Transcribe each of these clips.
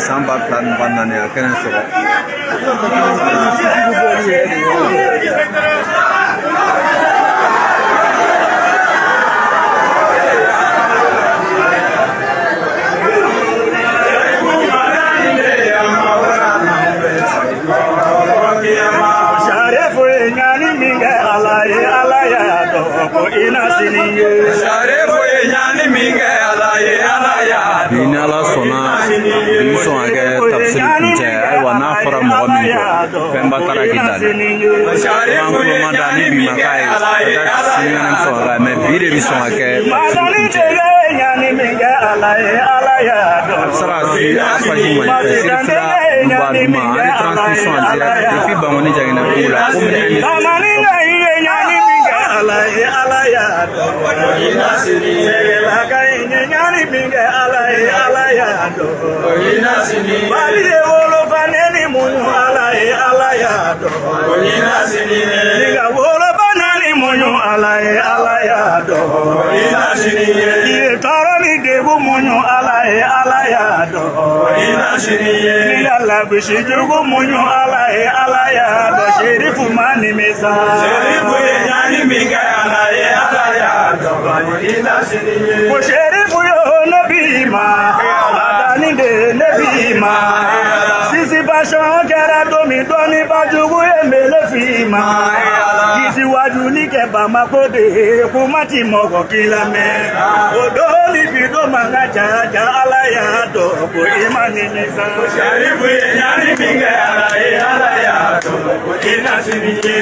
4 san 2024 a kɛnɛ sɔrɔ. Sarifu ye ɲani min kɛ Ala ye, Ala y'a dɔn ko i na sini ye. Sarifu ye ɲani min kɛ Ala ye, Ala y'a Bi ni Ala sɔnna, bi bɛ sɔn ka kɛ tafsiri kuncɛ. Ayiwa, n'a fɔra mɔgɔ min kɔ, fɛnba taara k'i dan dɛ. An tulo ma da ni bi ma k'a ye, ka taa sinikɛnɛ bɛ sɔn ka k'a ye, mais bi de bɛ sɔn ka kɛ tafsiri Madani kuncɛ. dege ye ɲani min kɛ Ala ye, Ala y'a dɔn. A bɛ se ka suivre an page Mali fɛ, Sirifila Duba Duman, an ye transmission en direct depuis Bankoni Jaginɛbugu la, commune 1. Tamani ka i ye ɲani min kɛ Ala ye, Ala y'a dɔn. Sɛgɛlaka i ye ɲani min kɛ Ala ye, Ala y'a dɔn. Bali ye wolofa neni muɲu Ala ye, Ala y'a dɔn. Nka wolofa nani muɲu Ala ye, Ala y'a dɔn. I ye tɔɔrɔ ni degun muɲu Ala ye, Ala y'a dɔn. Ni ka lagosi jugu muɲu Ala ye, Ala y'a dɔn. Serifu ma nimisa. Sarifu ye ɲani min kɛ Ala ye, Ala y'a dɔn. Ko Serifu yo ne bi ma, Madani de ne bi ma. Sisi pasɔn kɛra don min, dɔnniba jugu ye mele f'i ma. Kisi wajuli kɛ Bamako de, kuma ti mɔgɔ k'i lamɛn. O don ni bi don man ka ja ja, Ala y'a dɔn ko i ma nimisa. Sarifu ye ɲani min kɛ Ala ye, Ala y'a dɔn. I na sini ye.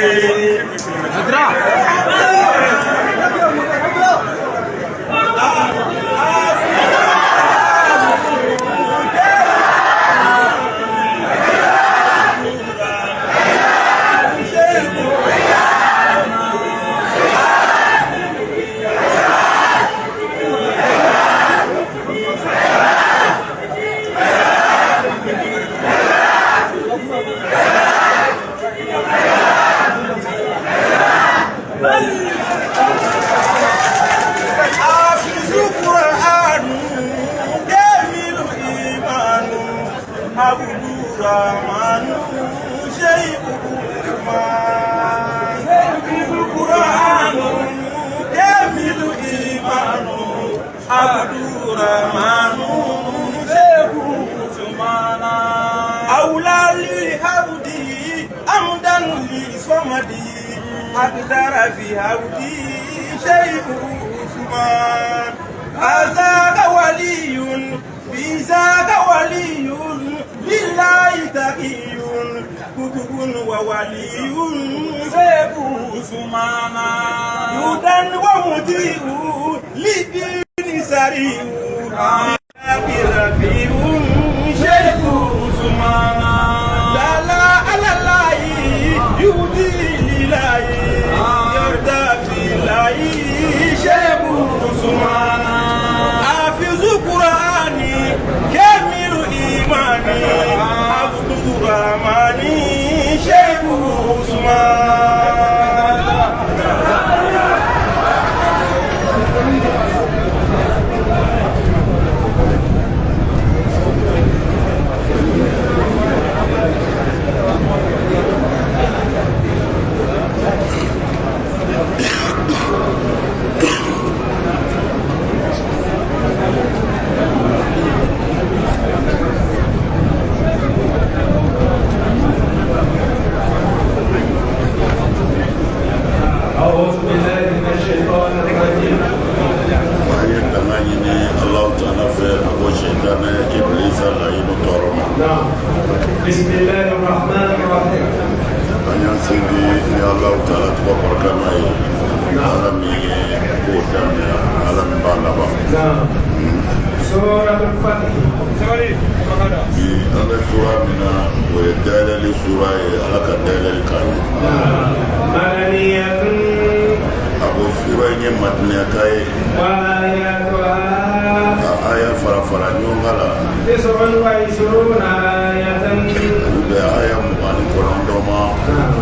أقدر في هودي شيء عثمان هذاك ولي بذاك ولي لله تقي كتب وولي شيخ عثمان يودا ومطيع للدين سريع رفيع شيخ عثمان لا لا على الله يهدي لله يرضى في الله شيخ عثمان حافظ قرآني كامل إيماني عبد الرحمن شيخ عثمان. أعوذ بالله من الشيطان الرجيم. An ye tanga ɲini Alahu Taala fɛ ka bɔ sɛtanɛ ibilisa layidu tɔɔrɔ ma. نعم، بسم الله الرحمن الرحيم. An y'an sindi ni Alahu Taala tɔgɔ barikama ye. Ala min ye ko daminɛ, Ala min b'a laban. نعم، سورة الفتح. Bi an bɛ sura min na, o ye dayɛlɛli sura ye, Ala ka dayɛlɛli k'an ye. نعم، مدنية. A ko sura in ye madinɛka ye. وآياتها A aya fara fara ɲɔgɔn kan la. 29 آية. Olu bɛ aya 29 ma. نعم،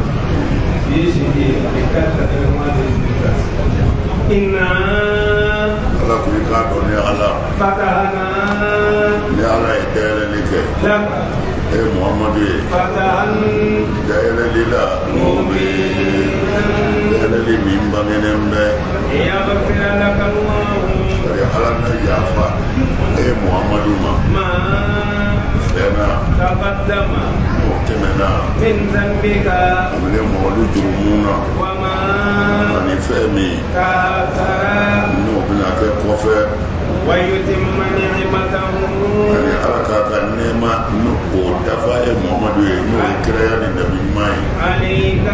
إنا Ala ko i k'a dɔn ni Ala فتحنا ni Ala ye dayɛlɛli kɛ. لك E Muhamadu ye فتحا dayɛlɛli la dayɛlɛli min bangenen bɛ. ليغفر لك الله Bari Ala na yafa e Muhamadu ma ما fɛn na تقدم o tɛmɛna من ذنبك kabini Muhamadu jurumu na وما ani fɛn min تأخر n'o bɛna kɛ kɔfɛ ويتم نعمته ani Ala k'a ka nɛɛma n'o k'o dafa e Muhamadu ye, n'o ye kiraya ni nabi ɲuman ye عليك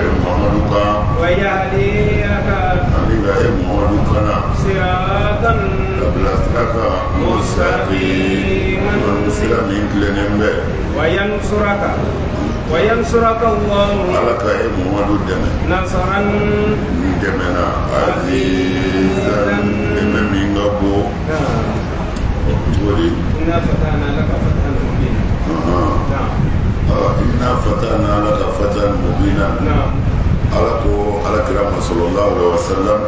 e Muhamadu kan ويهديك ani ka e Muhamadu kana صراطا ka bila sira kan mustaqim, sira min tilennen bɛ. وينصرك وينصرك الله Ala ka e Muhamadu dɛmɛ نصرا n dɛmɛna azizan, dɛmɛ min ka bon. نعم Cogo di? إنا فتحنا لك فتحا مبينا. نعم. Inna fatahna laka fatahan mubina. نعم. Ala ko Ala kira ma sallallahu alaihi wasallam,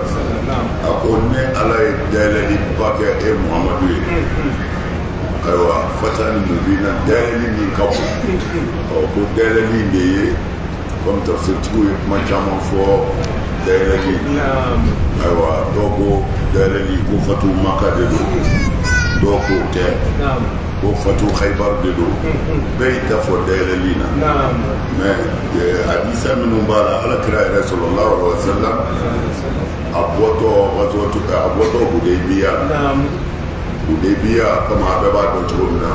نعم. a ko ne Ala ye dayɛlɛli ba kɛ e Muhamadu ye. Ayiwa, fatahan mubina, dayɛlɛli min ka bon, ɔ ko dayɛlɛli in de ye, komi tafsiritigiw ye kuma caman fɔ dayɛlɛli. نعم. Ayiwa, dɔw ko dayɛlɛli ko fatu Maka de don, dɔw k'o tɛ, نعم. ko fatu Khaybar de don. Bɛɛ y'i ta fɔ dayɛlɛli na. نعم. Mais hadisa minnu b'a la, Ala kira yɛrɛ sallallahu alaihi wasallam, a bɔtɔ waati a bɔtɔ Hudaybiya. نعم. Hudaybiya, komi a bɛɛ b'a dɔn cogo min na,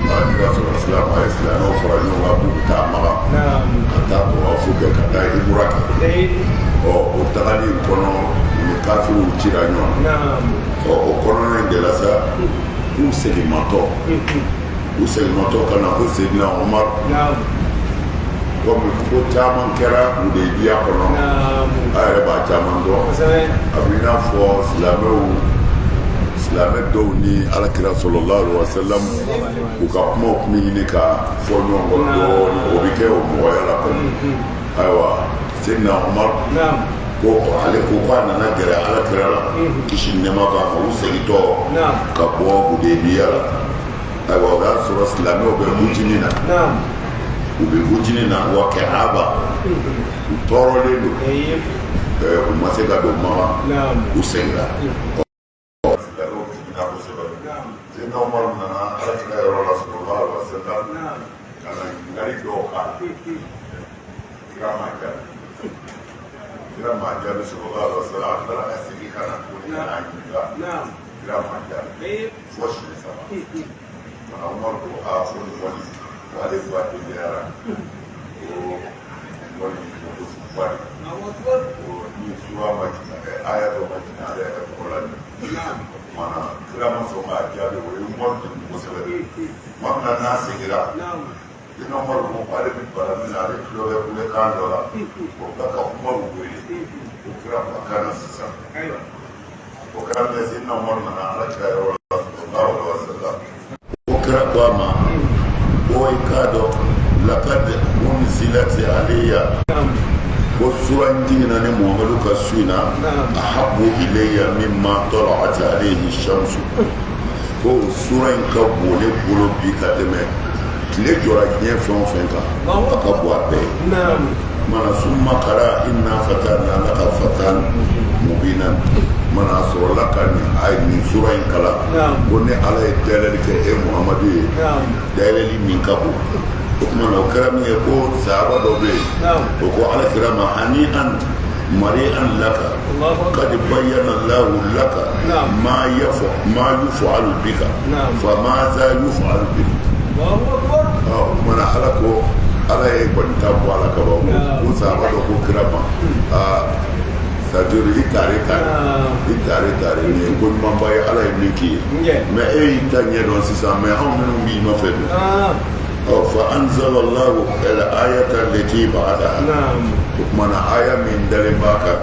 Ala kira sallallahu alaihi wasallam a ye silamɛw fara ɲɔgɔn kan k'u bɛ taa Maka نعم. ka taa tawafu kɛ, ka taa imura kɛ. جيد. Ɔ o tagali in kɔnɔ, u ni kafiriw cira ɲɔgɔn na. نعم. Ɔ o kɔnɔna in de la sa, k'u seginmatɔ u seginmatɔ ka na, ko Seydina Umar, نعم. komi ko caman kɛra Hudaybiya kɔnɔ, نعم. a yɛrɛ b'a caman dɔn. kosɛbɛ. A bɛ i n'a fɔ silamɛw, silamɛ dɔw ni Ala kira sallallahu alaihi wasallam, u ka kumaw tun bɛ ɲini ka fɔ ɲɔgɔn kɔ dɔɔnin, o bɛ kɛ o mɔgɔya la kɔni. Ayiwa, Seydina Umar نعم. ko ale ko k'a nana gɛrɛ Ala kira la, kisi ni nɛɛma b'a ma, u segintɔ نعم. ka bɔ Hudaybiya la. Ayiwa, o y'a sɔrɔ silamɛw bɛ hujini na. نعم. U bɛ hujini na wa Kaaba, u tɔɔrɔlen don. جيد. U ma se ka don Maka. نعم. U seginna, silamɛw jiginna kosɛbɛ. نعم. Seydina Umar nana Ala kira yɔrɔ la sallallahu alaihi wasallam نعم. ka na ɲininkali dɔw k'a la. Kira ma jaabi, kira ma jaabi sallallahu alaihi wasallam. A tilala ka segin ka na tuguni ka n'a ɲininka. نعم. Kira ma jaabi جيد. fo siɲɛ saba. Mana Umar ko aa, ko nin kɔni, ko ale ba teliyara, ko nin kɔni ko ba de الله أكبر. ko ni sura ma jigin, aya dɔ ma jigin ale yɛrɛ tɔgɔ la nin. نعم. Kumana kira ma sɔn k'a jaabi, o ye Umar degun kosɛbɛ. Tuma min na n'a seginna, نعم. Seydina Umar ko k'ale bɛ bana min na, ale tulo bɛ kulekan dɔ la, o bɛ ka Umar wele ko kira ma ka na sisan. أيوة. O kɛra min ye, Seydina Umar nana Ala kira yɔrɔ la sallallahu alaihi wasallam, ko kira ko a ma ko i k'a dɔn laqad unzilat alayya, نعم. ko sura in jiginna ne Muhamadu ka su in na, Naam. ahabbu ilayya mimma tala'at alayhi shamsu, ko sura in ka bon ne bolo bi ka tɛmɛ tile jɔra diɲɛ fɛn o fɛn kan, a ka bon a bɛɛ ye. نعم. Mana summa qara inna fatahna laka fatahan mubina, mana sɔrɔla ka nin a ye nin sura in kalan. Naam. Ko ne Ala ye dayɛlɛli kɛ e Muhamadu ye, نعم. dayɛlɛli min ka bon. O tuma na, o kɛra min ye, ko sahaba dɔ bɛ yen, نعم. o ko Ala kira ma hani an mari an laka الله أكبر. قد بين الله لك نعم. ما يفعل ما يفعل بك نعم. فماذا يفعل بك؟ الله أكبر. Ɔ o tuma na, Ala ko Ala ye kɔni ta bɔ a la ka ban. Naam. Ko sahaba dɔ ko kira ma aa, c'est à dire i tare tare, نعم. i tare tare, nin ye ko ɲumanba ye Ala ye min k'i ye. Njɛ. Mais e y'i ta ɲɛ dɔn sisan, mais anw minnu b'i nɔfɛ dun? آه. Ɔ fa anzala Allahu al ayata allati ba'daha. نعم. O tuma na, aya min dalen b'a kan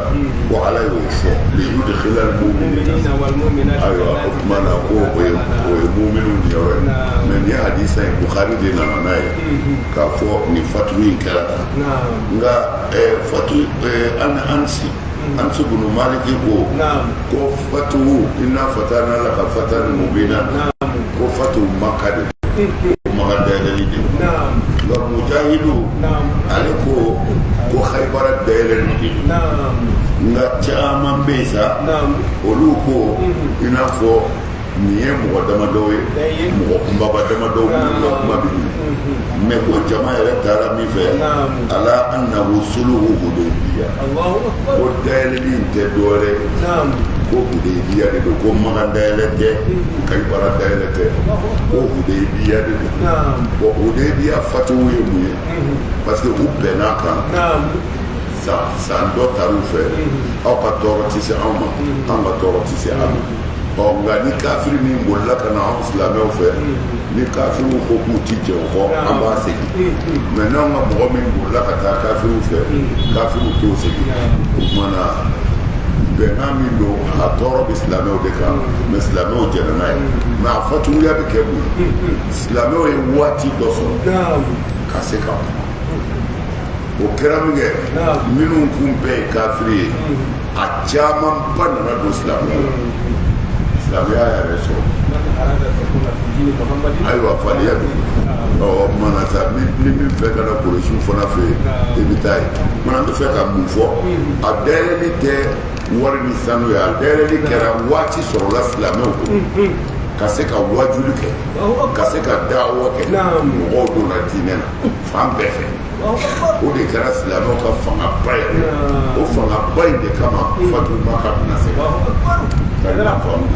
ko Ala y'o fɔ liyudkhila al-mu'minina المؤمنين والمؤمنات Ayiwa, o tuma na, ko o ye muminu niyɔrɔ ye. Naam. Mais nin ye hadisa ye, Bukhari de nana n'a ye k'a fɔ nin fatu in kɛra tan. نعم. Nka fatu an Ansi bunu Maliki ko نعم. ko fatu inna fatana laka fatan mubina, نعم. ko fatu Maka de. Makan dayɛlɛli de don. Nka Mujahidu, ale ko ko Hayibara dayɛlɛli de don. Nka caman bɛ yen sa, olu ko i n'a fɔ nin ye mɔgɔ damadɔw ye, mɔgɔ kunbaba damadɔw minnu ka kuma bɛ minɛ, mais ko jama yɛrɛ taara min fɛ, ala annahu suluhu Hudaybiya, ko dayɛlɛli in tɛ dɔwɛrɛ ye ko Hudaybiya de don, ko Makan dayɛlɛ tɛ, Kayibara dayɛlɛ tɛ, ko Hudaybiya de don. Bon, Hudaybiya fatihu ye mun ye? Parce que u bɛnn'a kan, san dɔ tar'u fɛ, aw ka tɔɔrɔ tɛ se anw ma, anw ka tɔɔrɔ tɛ se aw ma. Ɔ, nka ni kafiri min bolila ka na anw silamɛw fɛ, ni kafiriw ko k'u ti jɛ o kɔ, an b'a segin. Mais n'anw ka mɔgɔ min bolila ka taa kafiriw fɛ, kafiriw t'o segin. O tuma na, bɛnkan min don, a tɔɔrɔ bɛ silamɛw de kan, mais silamɛw jɛnna n'a ye. Mais a fatuguya bɛ kɛ mun ye? Silamɛw ye waati dɔ sɔrɔ ka se ka kuma. O kɛra min kɛ, minnu kun bɛɛ ye kafiri ye, a camanba nana don silamɛya la, silamɛya yɛrɛ sɔrɔ. Ayiwa, fadenya don. Ɔ, o tuma na sa, ni min fɛ ka na Kuresiw fana fɛ yen, i bɛ taa yen. Mana n bɛ fɛ ka mun fɔ? A dayɛlɛli tɛ wari ni sanu ye, a dayɛlɛli kɛra waati sɔrɔla silamɛw bolo ka se ka wajuli kɛ, ka se ka dawa kɛ. Mɔgɔw donna diinɛ na fan bɛɛ fɛ. O de kɛra silamɛw ka fangaba yɛrɛ. O fangaba in de kama fatu Maka bɛna se ka faamu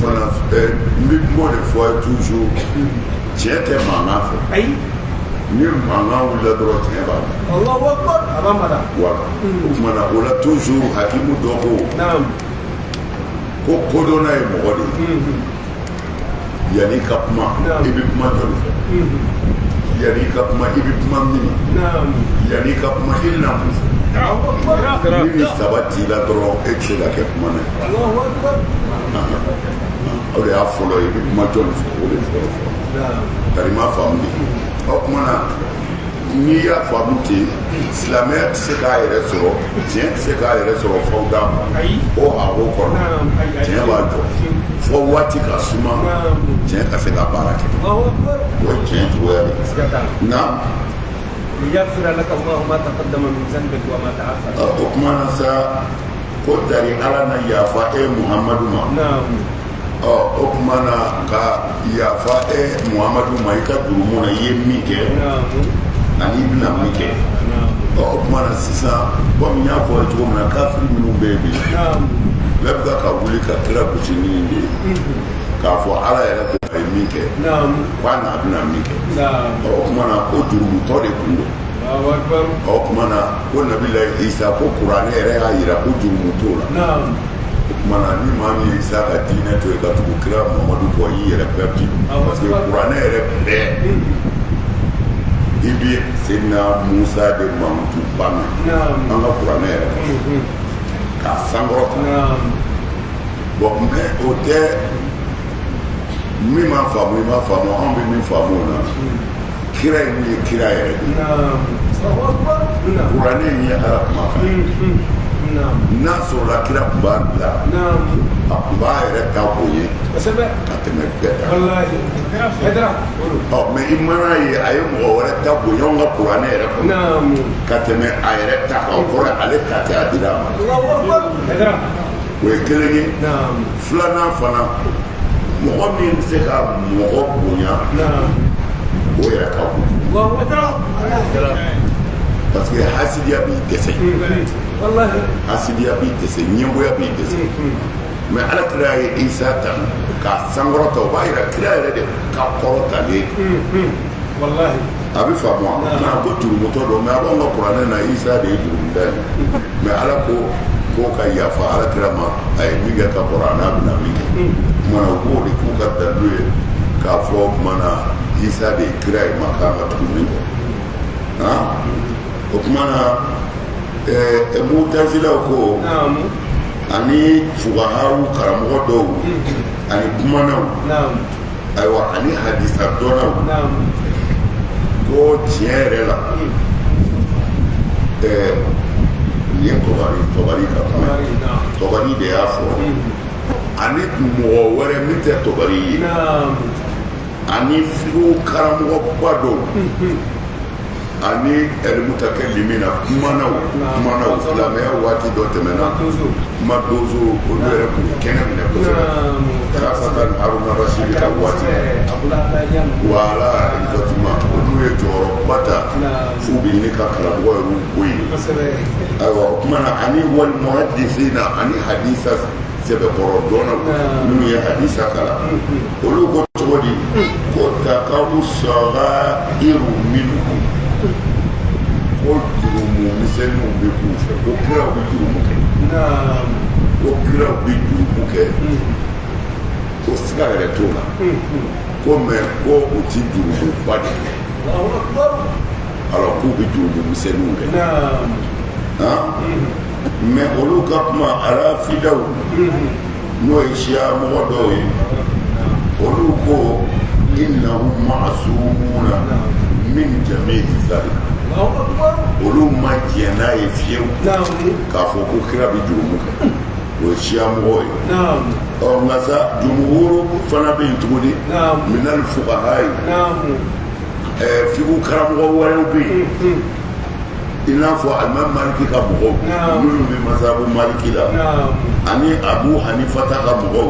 fana. N bɛ kuma de fɔ a ye toujours, tiɲɛ tɛ mankan fɛ. Ni mankan wulila dɔrɔn, tiɲɛ b'a la. Voilà, o tuma na, o la toujours, hakimu dɔ ko ko kodɔnna ye mɔgɔ de ye. Yanni i ka kuma, i bɛ kuma jɔni fɛ? Yanni i ka kuma, i bɛ kuma mini? Yanni i ka kuma, i bɛna mun fɔ? Ni ni saba t'i la dɔrɔn, e tɛ se ka kɛ kuma na ye. O de y'a fɔlɔ ye. I bɛ kuma jɔni fɛ? O de ye fɔlɔ fɔlɔ. Tari ma faamu de. O tuma na, n'i y'a faamu ten, silamɛya tɛ se k'a yɛrɛ sɔrɔ, tiɲɛ tɛ se k'a yɛrɛ sɔrɔ f'aw d'a ma. O a o kɔnɔ, tiɲɛ b'a jɔ fɔ waati ka suma, tiɲɛ ka se ka baara kɛ. O ye tiɲɛ cogoya de ye nka ليغفر لك الله ما تقدم من ذنبك وما تأخر. O tuma na sa, ko tari Ala na yafa e Muhamadu ma. Ɔ, o tuma na, ka yafa e Muhamadu ma i ka jurumu na, i ye min kɛ ani i bɛna min kɛ. Ɔ, o tuma na sisan, komi n y'a fɔ ye cogo min na, kafiri minnu bɛ yen bi, bɛɛ bɛ ka wuli ka kira gosi ni nin de ye, k'a fɔ Ala yɛrɛ ko a ye min kɛ, k'a n'a bɛna min kɛ. Ɔ, o tuma na, ko jurumutɔ de kun don. Ɔ, o tuma na, ko Nabila Isa, ko kuranɛ yɛrɛ y'a yira ko jurumu t'o la. O tuma na, ni maa min ye Isa ka diinɛ to yen ka tugu kira Muhamadu kɔ, i yɛrɛ perdu, parce que kuranɛ yɛrɛ bɛɛ, i bi Seydina Musa de mankutu ba mɛn an ka kuranɛ yɛrɛ kɔnɔ k'a sankɔrɔta. Bon, mais o tɛ min m'a faamu, i m'a faamu. Anw bɛ min faamu o la, kira in ye kira yɛrɛ de ye. Kuranɛ in ye Ala kumakan ye. N'a sɔrɔla kira tun b'a bila, a tun b'a yɛrɛ ta bonya ka tɛmɛ bɛɛ ta. Ɔ, mais i mana ye a ye mɔgɔ wɛrɛ ta bonya anw ka kuranɛ yɛrɛ kɔnɔ ka tɛmɛ a yɛrɛ ta kan, o kɔrɔ ye ale ta tɛ, a dira a ma. O ye kelen ye. Filanan fana, mɔgɔ min bɛ se ka mɔgɔ bonya, o yɛrɛ ka bon, parce que hasidiya b'i dɛsɛ, hasidiya b'i dɛsɛ, ɲɛngoya b'i dɛsɛ. Mais Ala kira ye Isa ta k'a sankɔrɔta, o b'a yira kira yɛrɛ de ka kɔrɔtalen. A bɛ faamu wa? Nka ko jurumutɔ don, mais a b'anw ka kuranɛ na, Isa de ye jurumuta ye. Mais Ala ko ko ka yafa Ala kira ma, a ye min kɛ ka kɔrɔ, a n'a bɛna min kɛ. Tuma na, u b'o de k'u ka dalilu ye k'a fɔ o tuma na Isa de ye kira ye, ma k'an ka tugu min kɔ. Han, o tuma na, Mutazilaw ko ani fugahaw karamɔgɔ dɔw ani kumanaw, ayiwa, ani hadisa dɔnnaw ko tiɲɛ yɛrɛ la, nin ye Tɔbari ka kuma ye. Tɔbari de y'a fɔ ani mɔgɔ wɛrɛ min tɛ Tɔbari ye. Ani fikihu karamɔgɔba dɔw ani ɛlimutakalimina kumanaw kumanaw silamɛya waati dɔ tɛmɛna kuma donso olu yɛrɛ tun kɛnɛ minɛ kosɛbɛ kasatan haruna rasidi ka waati wala exactement olu ye jɔyɔrɔba ta f'u bɛ ɲini ka karamɔgɔ yɛrɛw bɔ yen ayiwa o tuma na ani wal muhaddisina ani hadisa sɛbɛkɔrɔ dɔnnaw minnu ye hadisa kalan olu ko cogo di ko takawu sagairu minhum ko jurumu misɛnninw bɛ k'u fɛ ko kiraw bɛ jurumu kɛ ko kiraw bɛ jurumu kɛ ko siga yɛrɛ t'o la ko mais ko u ti jurumuba de kɛ alors k'u bɛ jurumu misɛnninw kɛ han mais olu ka kuma arafidaw n'o ye siya mɔgɔ dɔw ye olu ko innahum ma'sumuna min jami'i zalik olu ma jɛn n'a ye fiyewu k'a fɔ ko kira bɛ jurumu kɛ o ye siya mɔgɔw ye ɔ nka sa jumuhuru fana bɛ yen tuguni minal fuqaha ye fiku karamɔgɔ wɛrɛw bɛ yen i n'a fɔ alimami maliki ka mɔgɔw minnu bɛ masabu maliki la ani abu hanifata ka mɔgɔw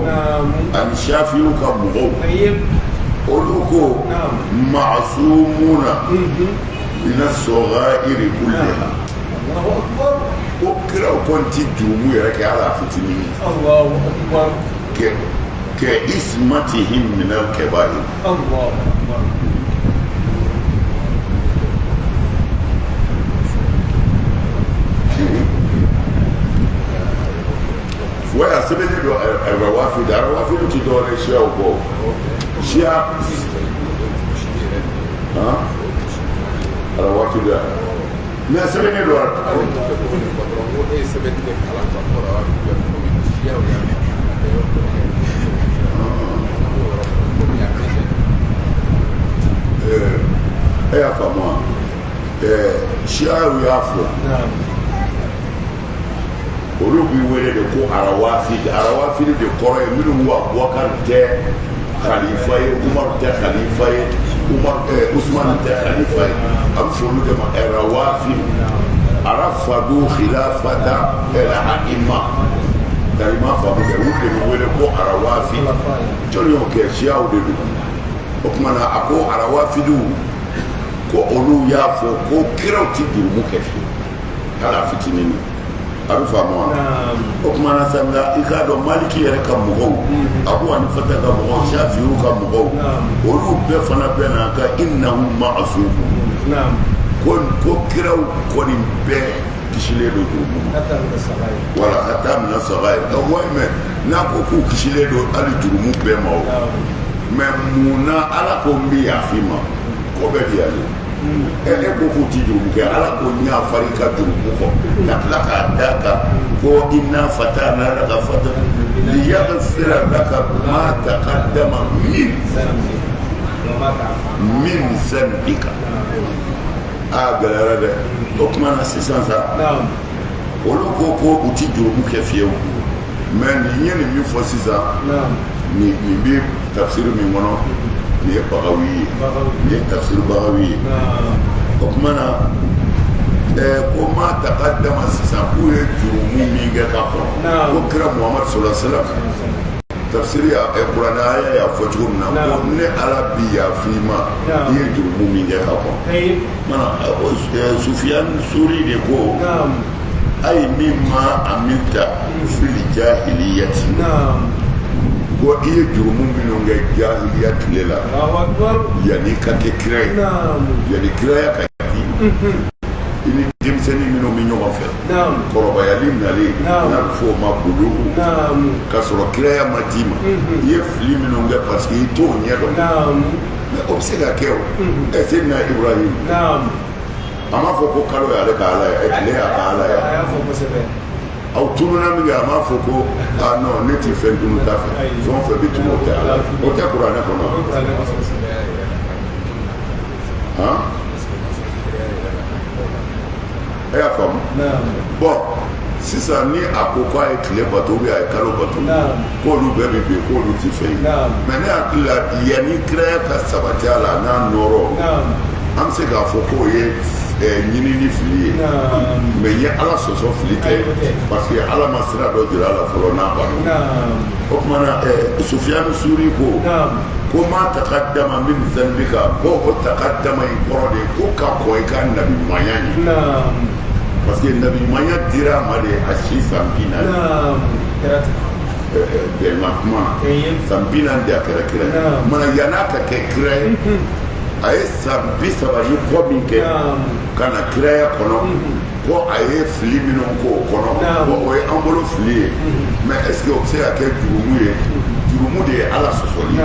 ani shafiyu ka mɔgɔw olu ko maasumuna mina sɔgairi kulliha ko kiraw kɔni ti jurumu yɛrɛ kɛ hali a fitinin kɛ ismatihim minal kebair. Wa a sɛbɛnnen don Rawafid Rawafid ti dɔwɛrɛ ye siyaw kɔ siya han Rawafid mais a sɛbɛnnen don e ye sɛbɛnni de kalan ka fɔ Rawafid komi siyaw y'a mɛn e y'a faamu wa siyaw y'a fɔ olu b'i wele de ko arawafidi arawafidi de kɔrɔ ye minnu ko abubakar tɛ khalifa ye umaru tɛ khalifa ye umar usman tɛ khalifa ye a bɛ fɔ olu de ma arawafidi arafadu khilafata el aima tari ma faamu kɛ olu de bɛ wele ko arawafidi jɔn y'o kɛ siyaw de don o tuma na a ko arawafidiw ko olu y'a fɔ ko kiraw ti jurumu kɛ fiyewu hali a fitinin a bɛ faamu wa o tuma na sa nka i k'a dɔn maliki yɛrɛ ka mɔgɔw abu hanifata ka mɔgɔw shafiyu ka mɔgɔw olu bɛɛ fana bɛ na ka innahum ma'asumun ko kiraw kɔni bɛɛ kisilen don jurumu ma wala hatta mina sagair wa mais n'a ko k'u kisilen don hali jurumu bɛɛ ma o mais mun na ala ko n bɛ yafa i ma ko bɛɛ bi yan ɛ e ko k'u ti jurumu kɛ ala ko n yafara i ka jurumu kɔ ka tila k'a d'a kan ko inna fatahna laka fata liyaghfira laka ma taqaddama min zanbika a gɛlɛyara dɛ o tuma na sisan sa olu ko ko u ti jurumu kɛ fiyewu mais nin ye nin min fɔ sisan nin nin bɛ tafsiri min kɔnɔ nin ye bagawi ye nin ye tafsiri bagawi ye o tuma na ko ma taqaddama sisan k'u ye jurumu min kɛ ka kɔn ko kira muhamadu sallallahu alaihi wasallam tafsiri ya kuranɛ aya y'a fɔ cogo min na ko ne ala bi yafa i ma i ye jurumu min kɛ ka kɔn mana sufiyan suri de ko ayi mimma amilta fil jahiliyati ko i ye jurumu minnu kɛ jahiliya tile la yanni ka kɛ kira ye yanni kiraya ka di i ni denmisɛnnin minnu bɛ ɲɔgɔn fɛ kɔrɔbayali nalen n'a bɛ fɔ o ma bulugu k'a sɔrɔ kiraya ma d'i ma i ye fili minnu kɛ parce que i t'o ɲɛ dɔn mais o bɛ se ka kɛ o ɛ Seydina Ibrahim a m'a fɔ ko kalo y'ale ka ala ye tile y'a ka ala ye aw tununa min kɛ a m'a fɔ ko ah non ne ti fɛn tununta fɛ fɛn o fɛn bɛ tunu o tɛ ala o tɛ kuranɛ kɔnɔ han e y'a faamu bon. Sisan ni a ko k'a ye tile bato ou bien a ye kalo bato, k'olu bɛɛ bɛ bin, k'olu ti fɛn ye. Mais ne hakili la, yanni kiraya ka sabati a la n'a nɔrɔ, an bɛ se k'a fɔ k'o ye ɲinini fili ye, mais ye Ala sɔsɔ fili tɛ, parce que Ala ma sira dɔ jira a la fɔlɔ n'a banna. O tuma na, Sufiyani Suri ko ko ma taqaddama min zanbika, ko o taqaddama in kɔrɔ de ko ka kɔn i ka nabiɲumanya ɲɛ, parce que nabiɲumanya dira a ma de a si san 40. Bɛnkan kuma na, san 40 de a kɛra kira ye. Mana yann'a ka kɛ kira ye, a ye san 30 ni kɔ min kɛ ka na kiraya kɔnɔ, ko a ye fili minnu k'o kɔnɔ, ko o ye an bolo fili ye. Mais est ce que o bɛ se ka kɛ jurumu ye? Jurumu de ye Ala sɔsɔli ye.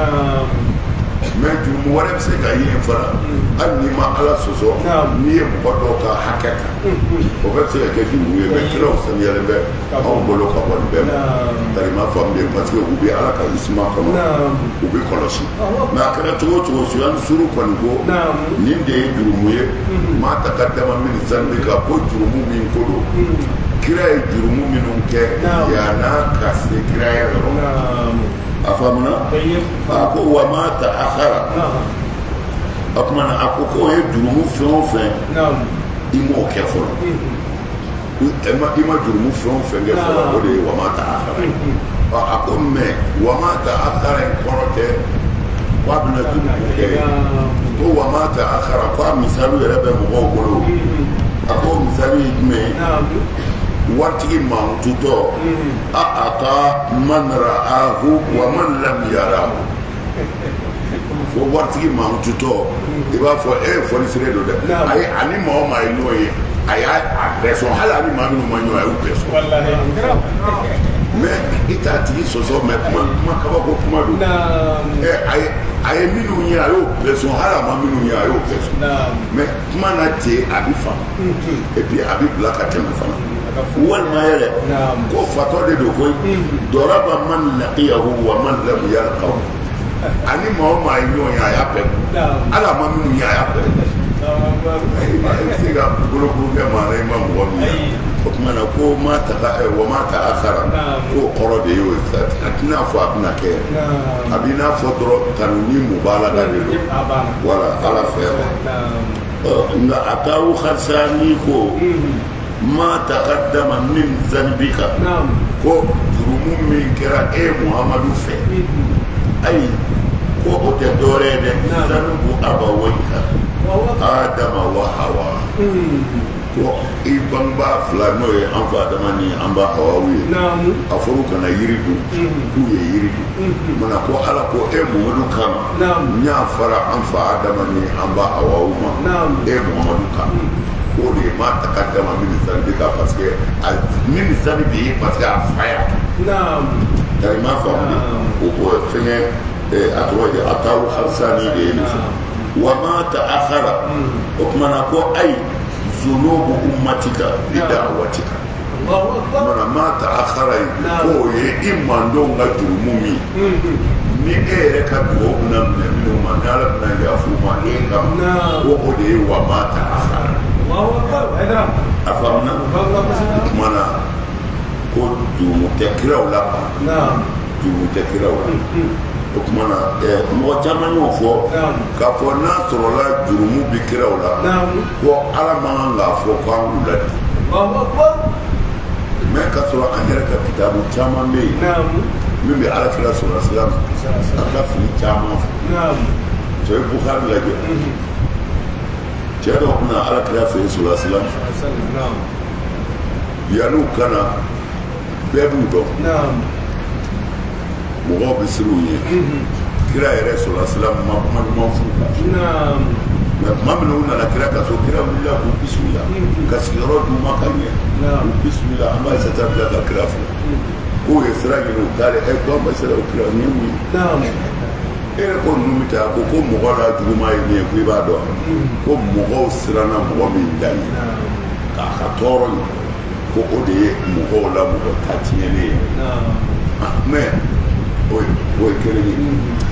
Mais jurumu wɛrɛ bɛ se ka ye yen fana, hali n'i ma Ala sɔsɔ, n'i ye mɔgɔ dɔw ka hakɛ ta, o bɛɛ bɛ se ka kɛ jurumu ye. Mais kiraw saniyalen bɛ anw bolo ka bɔ nin bɛɛ ma. Tari ma faamu de, parce que u bɛ Ala ka isuma kɔnɔ, u bɛ kɔlɔsi. Mais a kɛra cogo o cogo, Suyani Suru kɔni ko nin de ye jurumu ye, ma taqaddama min zanbika, ko jurumu min ko don, kira ye jurumu minnu kɛ yann'a ka se kiraya yɔrɔ. A faamuna? A ko wa ma ta'akhara. O tuma na, a ko k'o ye jurumu fɛn o fɛn i m'o kɛ fɔlɔ, i ma jurumu fɛn o fɛn kɛ fɔlɔ, o de ye wa ma ta'akhara ye. A ko mais wa ma ta'akhara in kɔrɔ tɛ k'a bɛna jurumu kɛ. Ko wa ma ta'akhara, ko a misali yɛrɛ bɛ mɔgɔw bolo. A ko misali ye jumɛn ye? Waritigi mankututɔ a ata man ra'ahu wa man lam yarahu. Fo waritigi mankututɔ, i b'a fɔ e ye fɔnisere don dɛ. Ayi, ani maa o maa ye ɲɔgɔn ye, a y'a bɛɛ sɔn, hali ani maa minnu ma ɲɔgɔn ye, a y'u bɛɛ sɔn. Mais i t'a tigi sɔsɔ, mais kuma kuma kabako kuma don. Ɛ, a ye minnu ye, a y'o bɛɛ sɔn, hali a ma minnu ye, a y'o bɛɛ sɔn. Mais kuma na ten, a bɛ faamu, et puis a bɛ bila ka tɛmɛ fana. Walima yɛrɛ ko fatɔ de don koyi, daraba man laqiyahu wa man lam yalqahu. Ani maa o maa ye ɲɔgɔn ye, a y'a bɛɛ, hali a ma minnu ye, a y'a bɛɛ. I bɛ se ka bolokuru kɛ maa na, i ma mɔgɔ min ye. O tuma na, ko ma taga wa ma ta'akhara, k'o kɔrɔ de y'o ye. A tɛna fɔ a bɛna kɛ, a b'i n'a fɔ dɔrɔn tanuni mubalaga de don. Wala Ala fɛ, nka a taa Kharisani ko ma taqaddama min zanbika, ko jurumu min kɛra e Muhamadu fɛ, ayi, ko o tɛ dɔwɛrɛ ye dɛ, zanubu abawayika Adama wa Hawa, ko i bangebaa fila, n'o ye an fa Adama ni an ba Hawawu ye, a fɔra u kana yiri dun, k'u ye yiri dun. Mana ko Ala ko e Muhamadu kama, n y'a fara an fa Adama ni an ba Hawawu ma e Muhamadu kama. K'o de ye ma taqaddama min zanbika, parce que a min zanbi, parce que a fa y'a kɛ. I m'a faamu de? O fɛngɛ, a tɔgɔ ye a taa Kharisani de ye nin fɔ wa ma ta'akhara. O tuma na, ko ayi, zunubu ummatika bi da'watika. Mana ma ta'akhara ye, k'o ye i mandenw ka jurumu min ni e yɛrɛ ka dugawu bɛna minɛ minnu ma, ni Ala bɛna yafa u ma e kama, ko o de ye wa ma ta'akhara. A faamuna? O tuma na, ko jurumu tɛ kiraw la quoi, jurumu tɛ kiraw la. O tuma na, mɔgɔ caman y'o fɔ k'a fɔ n'a sɔrɔla jurumu bɛ kiraw la, ko Ala man kan k'a fɔ ko an k'u ladi. Mais k'a sɔrɔ an yɛrɛ ka kitabu caman bɛ yen min bɛ Ala kira sɔrɔ sira a ka fili caman fɔ. Sɔ ye Bukhari lajɛ, cɛ dɔ bɛna Ala kira fɛ yen sɔrɔ sira, yan'u ka na, bɛɛ b'u dɔn, mɔgɔw bɛ siran u ɲɛ. Kira yɛrɛ sɔrɔ sira ma kuma ɲuman f'u kan. Mais tuma min na u nana kira ka so, kira wulila k'u bisimila, ka sigiyɔrɔ d'u ma ka ɲɛ, k'u bisimila. An b'a sata bila ka kira fo k'o ye sira ɲini, u taalen ɛ ko an b'a sira o kira nin ye mun ye? E yɛrɛ ko ninnu bɛ taa ko mɔgɔ la juguman ye min ye, ko i b'a dɔn ko mɔgɔw siranna mɔgɔ min da ɲɛ k'a ka tɔɔrɔ ye, ko o de ye mɔgɔw la mɔgɔ ta tiɲɛnen ye. Mais o ye kelen ye.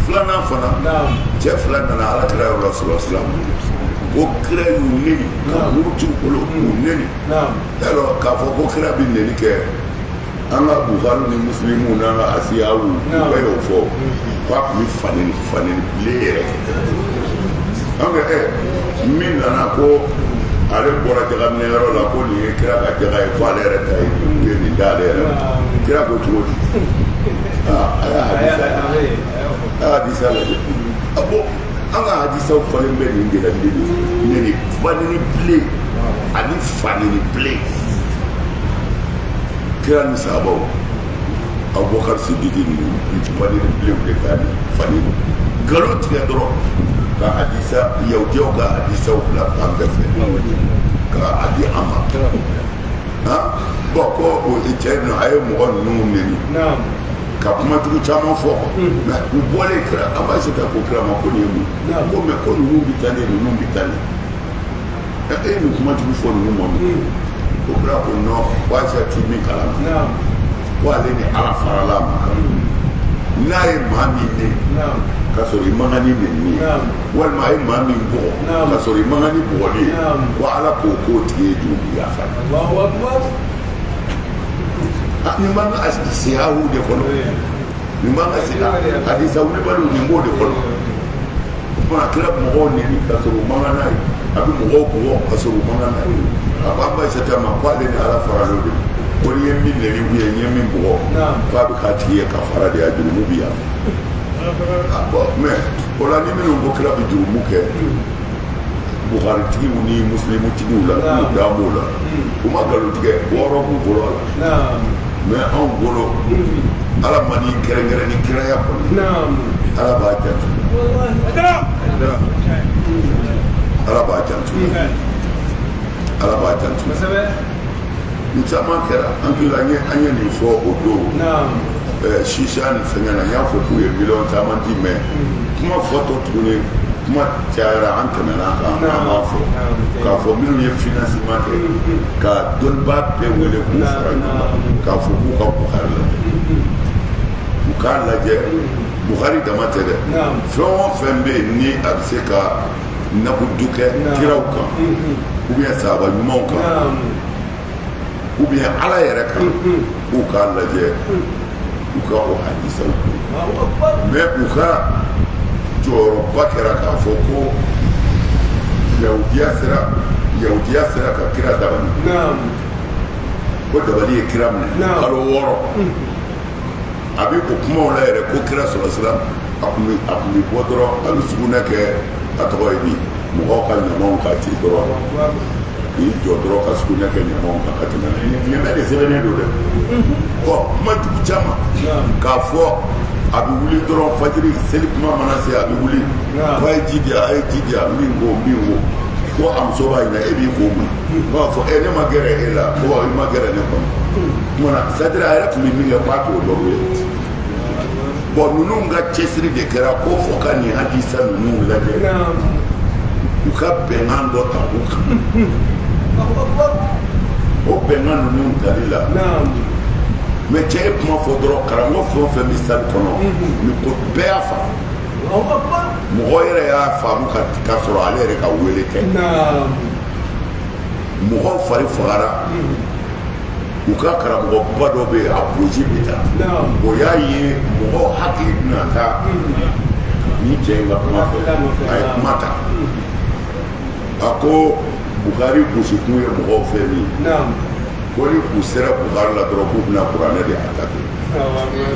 Filanan fana, cɛ fila nana Ala kira yɔrɔ la sɔrɔ silam. Ko kira y'u neni ka muru t'u bolo k'u neni. Yarɔ, k'a fɔ ko kira bɛ neni kɛ, an ka Bukari ni Musilimu n'an ka asiyaw, u bɛɛ y'o fɔ k'a tun bɛ faneni faneni bilen yɛrɛ kɛ. An ka min nana ko ale bɔra jagaminɛyɔrɔ la, ko nin ye kira ka jaga ye, ko ale yɛrɛ ta ye nin ye, nin d'ale yɛrɛ ma. Kira ko cogo di? Aa, a y'a hadisa, a y'a hadisa lajɛ. A bon, an ka hadisaw falen bɛ nin de la, neni neni faneni bilen ani faneni bilen. Kira ni sahabaw, Abubakar Sidiki ninnu, faneni bilenw de k'a ni faneni nkalon tigɛ dɔrɔn ka hadisa, yahudiyaw ka hadisaw bila fan bɛɛ fɛ ka a di an ma. Han, bon, ko o cɛ ninnu, a ye mɔgɔ ninnu neni ka kuma jugu caman fɔ quoi. Mais u bɔlen, kira, an b'a se ka ko kira ma ko nin ye mun ye? Ko mais ko ninnu bɛ taa ne, ninnu bɛ taa ne, e ye nin kuma jugu fɔ ninnu ma mun? O kira ko non, ko Ayisa ti min kalama, ko ale ni Ala farala a ma kan, n'a ye maa min neni k'a sɔrɔ i man kan ni nenni ye, walima a ye maa min bugɔ k'a sɔrɔ i man kan ni bugɔli ye, ko Ala k'o k'o tigi ye jurumu yafa ye. Nin b'an ka siyahu de kɔnɔ, nin b'an ka siya hadisa wulibaliw, nin b'o de kɔnɔ. O tuma kira bɛ mɔgɔw neni k'a sɔrɔ u man kan n'a ye, a bɛ mɔgɔw bugɔ k'a sɔrɔ u man kan n'a ye. A ko an ba Ayisata ma ko ale ni Ala faralen de, ko n'i ye min neni ou bien n'i ye min bugɔ, k'a bɛ k'a tigi ye kafara de ye, a jurumu bɛ yan. Ah bon, mais o la ni minnu ko kira bɛ jurumu kɛ, Bukaritigiw ni Muslimutigiw la, k'u da b'o la, u ma nkalon tigɛ, wɔɔrɔ b'u bolo a la. Mais anw bolo, Ala ma ni kɛrɛnkɛrɛn ni kiraya kɔni, Ala b'a janto, Ala b'a janto, Ala b'a janto. Nin caman kɛra an hakili la, an ye nin fɔ o don sisa ni fɛngɛ na, n y'a fɔ k'u ye miliyɔn caman di, mais kuma fɔtɔ tuguni, kuma cayara, an tɛmɛna a kan. An b'a fɔ k'a fɔ minnu ye financement kɛ ka dɔnnibaa bɛɛ wele k'u fara ɲɔgɔn kan k'a fɔ k'u ka Buhari lajɛ, u k'a lajɛ. Buhari dama tɛ dɛ, fɛn o fɛn bɛ yen ni a bɛ se ka nakudu kɛ kiraw kan ou bien sahaba ɲumanw kan ou bien Ala yɛrɛ kan, k'u k'a lajɛ, u ka o hadisaw. Mais u ka jɔyɔrɔba kɛra k'a fɔ ko yahudiya sera ka kira dabali, ko dabali ye kira minɛ kalo 6. A bɛ o kumaw la yɛrɛ ko kira sɔrɔ sira, a tun bɛ bɔ dɔrɔn, a bɛ sugunɛ kɛ, a tɔgɔ ye di, mɔgɔw ka ɲamanw ka ci dɔrɔn, k'i jɔ dɔrɔn ka sugunɛ kɛ ɲamanw kan ka tɛmɛ. Nin bɛɛ de sɛbɛnnen don dɛ. Bɔn, kuma jugu caman k'a fɔ, a bɛ wuli dɔrɔn fajiri seli kuma mana se, a bɛ wuli ko a ye ji di yan, a ye ji di yan, n b'i ko, n b'i ko. Ko a muso b'a ɲininka, e b'i ko mun? Ko b'a fɔ, e ne ma gɛrɛ e la, ko i ma gɛrɛ ne kɔnɔ. Kumana c'est à dire a yɛrɛ tun bɛ min kɛ, k'a t'o dɔn bilen. Bɔn, ninnu ka cɛsiri de kɛra ko fɔ ka nin hadisa ninnu lajɛ, u ka bɛnkan dɔ ta u kan. O bɛnkan ninnu tali la, mais cɛ ye kuma fɔ dɔrɔn, karamɔgɔ fɛn o fɛn bɛ salle kɔnɔ, ni ko bɛɛ y'a faamu, mɔgɔ yɛrɛ y'a faamu ka sɔrɔ ale yɛrɛ ka wele tɛ. Mɔgɔw fari fagara. U ka karamɔgɔba dɔ bɛ yen, a boji bɛ taa, o y'a ye mɔgɔw hakili bɛna taa ni cɛ in ka kuma fɛ, a ye kuma ta, a ko Bukari gosikun ye mɔgɔw fɛ min ye, ko ni u sera Bukari la dɔrɔn, k'u bɛna kuranɛ de attaquer.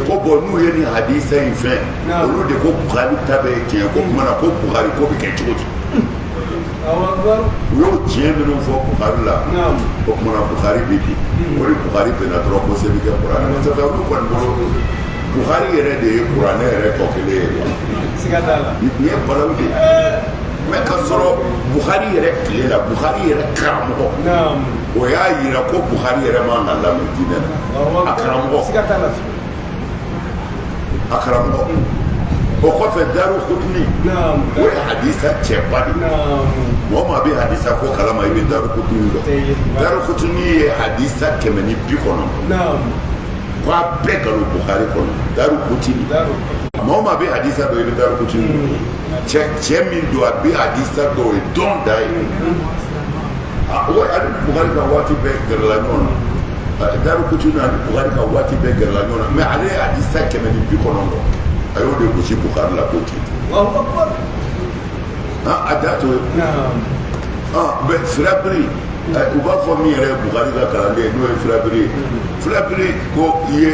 Ko bɔn, n'u ye nin hadisa in fɛn, olu de ko Bukari ta bɛ ye tiɲɛ, ko kuma na ko Bukari ko bɛ kɛ cogo di? U y'o tiɲɛ minnu fɔ Bukari la, o kuma na Bukari bɛ bi o ni Bukari bɛnna dɔrɔn, ko se bɛ kɛ kuranɛ ma. Sabu olu kɔni bolo, Bukari yɛrɛ de ye kuranɛ yɛrɛ tɔ kelen ye quoi. Nin ye balawu de ye. Mais ka sɔrɔ Bukari yɛrɛ tile la, Bukari yɛrɛ karamɔgɔ, o y'a yira ko Bukari yɛrɛ man ka lamɛn diinɛ na, a karamɔgɔ, a karamɔgɔ. O kɔfɛ, Daru Kutuni, o ye hadisa cɛba de ye. Mɔgɔ maa bɛ hadisa ko kalama, i bɛ Daru Kutuni dɔn. Daru Kutuni ye hadisa 190 k'a bɛɛ nkalon Bukari kɔnɔ. Daru Kutuni. Maa o maa bɛ hadisa dɔn, i bɛ Darukutuni cɛ cɛ min don, a bɛ hadisa dɔn, o ye dɔn da ye. Ale ni Bukari ka waati bɛɛ gɛrɛla ɲɔgɔn na. Darukutuni ani Bukari ka waati bɛɛ gɛrɛla ɲɔgɔn na, mais ale ye hadisa 190, a y'o de gosi Bukari la k'o tiɲɛ. A da to ye. Mɛ Firabiri, u b'a fɔ min yɛrɛ ye Bukari ka kalanden ye, n'o ye Firabiri ye. Firabiri ko i ye,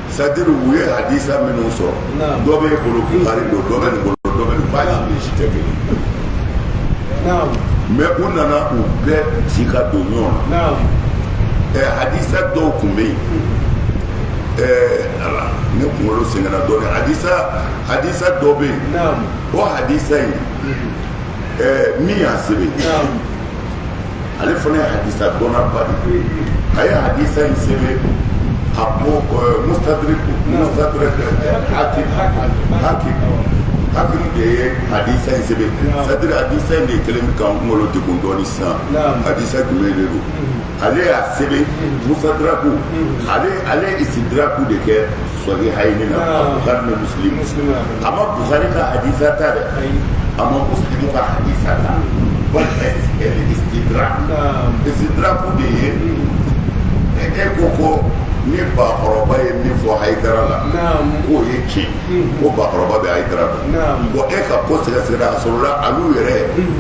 c'est à dire u ye hadisa minnu sɔrɔ, dɔ bɛ e bolo Bukari don, dɔ bɛ nin bolo, dɔ bɛ nin, b'a ni si tɛ kelen. Mais u nana u bɛɛ ci ka don ɲɔgɔn na. Hadisa dɔw tun bɛ yen, ala ne kunkolo sɛgɛnna dɔɔnin. Hadisa dɔ bɛ yen, o hadisa in, min y'a sɛbɛn, ale fana ye hadisa dɔnnaba de ye. A ye hadisa in sɛbɛn, a ko Mustadrak Hakim de ye hadisa in sɛbɛn. C'est à dire hadisa in de kɛlen bɛ k'an kunkolo degun dɔɔnin sisan. Hadisa jumɛn de don? Ale y'a sɛbɛn Mustadraku, ale istidraku de kɛ Sahihayini na, Bukhari ni Muslim. A ma Bukhari ka hadisa ta dɛ, a ma Muslim ka hadisa ta. Bal istidrak, istidraku de ye e ko ni bakɔrɔba ye min fɔ Hayidara la, k'o ye tiɲɛ, ko bakɔrɔba bɛ Hayidara dɔn. Bon, e ka ko sɛgɛsɛgɛra, a sɔrɔla alu yɛrɛ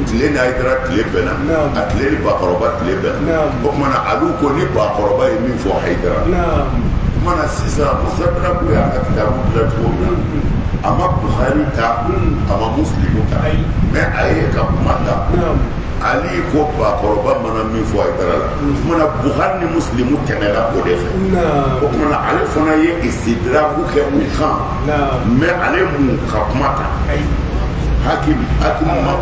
tile ni Hayidara tile bɛnna, a tile ni bakɔrɔba tile bɛnna. O tuma na alu ko ni bakɔrɔba ye min fɔ Hayidara la. O tuma na sisan, Mustadraku y'a ka kitabu dilan cogo min na, a ma Bukhari ta, a ma Muslimu ta, mais a ye ka kuma ta. Ali ko bakɔrɔba mana min fɔ Hayidara la, o tuma na Bukhari ni Muslimu tɛmɛna o de fɛ. O tuma na ale fana ye istidraku kɛ u kan, mais ale mun ka kuma ta? Hakim ma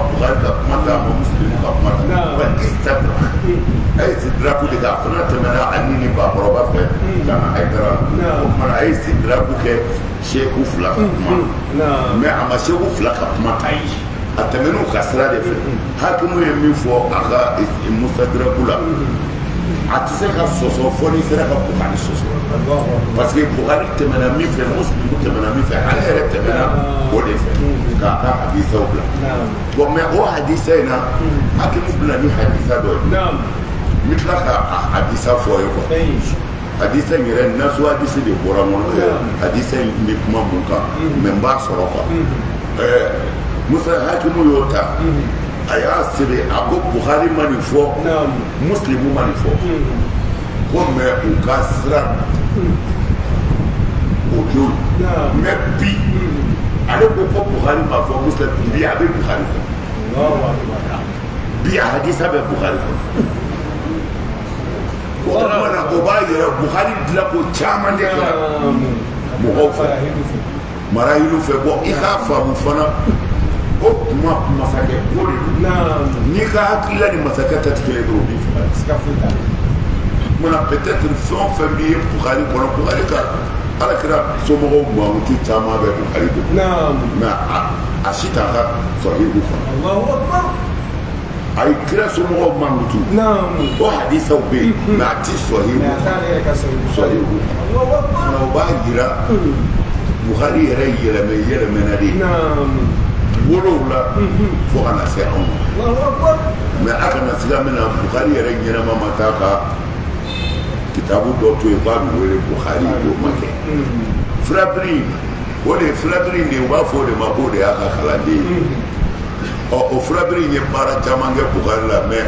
Bukhari ka kuma ta, a ma Muslimu ka kuma ta. Bal istadrak, a ye istidraku de kɛ. A fana tɛmɛna ali ni bakɔrɔba fɛ ka na Hayidara la. O tuma na a ye istidraku kɛ seku fila ka kuma, mais a ma seku fila ka kuma ta, a tɛmɛn'u ka sira de fɛ. Hakimu ye min fɔ a ka Mustadraku la, a tɛ se ka sɔsɔ fɔ n'i sera ka Bukhari sɔsɔ, parce que Bukhari tɛmɛna min fɛ, Muslimu tɛmɛna min fɛ, ale yɛrɛ tɛmɛna o de fɛ k'a ka hadisaw bila. Bon, mais o hadisa in na, hakimu bɛna ni hadisa dɔ ye, n bɛ tila ka a hadisa fɔ ye quoi. Hadisa in yɛrɛ, nasu hadisi de bɔra n kɔnɔ. Hadisa in bɛ kuma mun kan? Mais n b'a sɔrɔ quoi. Musa Hakimu y'o ta, a y'a sɛbɛn, a ko Bukhari ma nin fɔ, Muslimu ma nin fɔ ko, mais u ka sira o don. Mais bi ale ko Bukhari ma fɔ, Muslim, bi a bɛ Bukhari fɔ, bi a hadisa bɛ Bukhari fɔ. O tuma na o b'a yɛrɛ Bukhari dilan ko caman de kɛra mɔgɔw fɛ, marayilu fɛ. Bɔn, i k'a faamu fana, o tuma masakɛ ko de don. N'i ka hakilila ni masakɛ ta tɛ kelen dɔrɔn, o b'i faga. Kumana peut-être fɛn o fɛn b'i ye Bukhari kɔnɔ, Bukhari ka ala kira somɔgɔw mankutu caman bɛ Bukhari bolo, mais a si t'a ka Sahihu kɔnɔ. A ye kira somɔgɔw mankutu, o hadisaw bɛ yen, mais a ti Sahihu kɔnɔ. O b'a yira Bukhari yɛrɛ yɛlɛmɛ yɛlɛmɛna de wolowula fo ka na se anw ma. Mais a kana siga min na, Bukhari yɛrɛ ɲɛnama ma taa ka kitabu dɔ to yen k'a bɛ wele Bukhari, o ma kɛ. Firabiri, o de Firabiri de, u b'a fɔ o de ma k'o de y'a ka kalanden ye. Ɔ, o Firabiri in ye baara caman kɛ Bukhari la, mais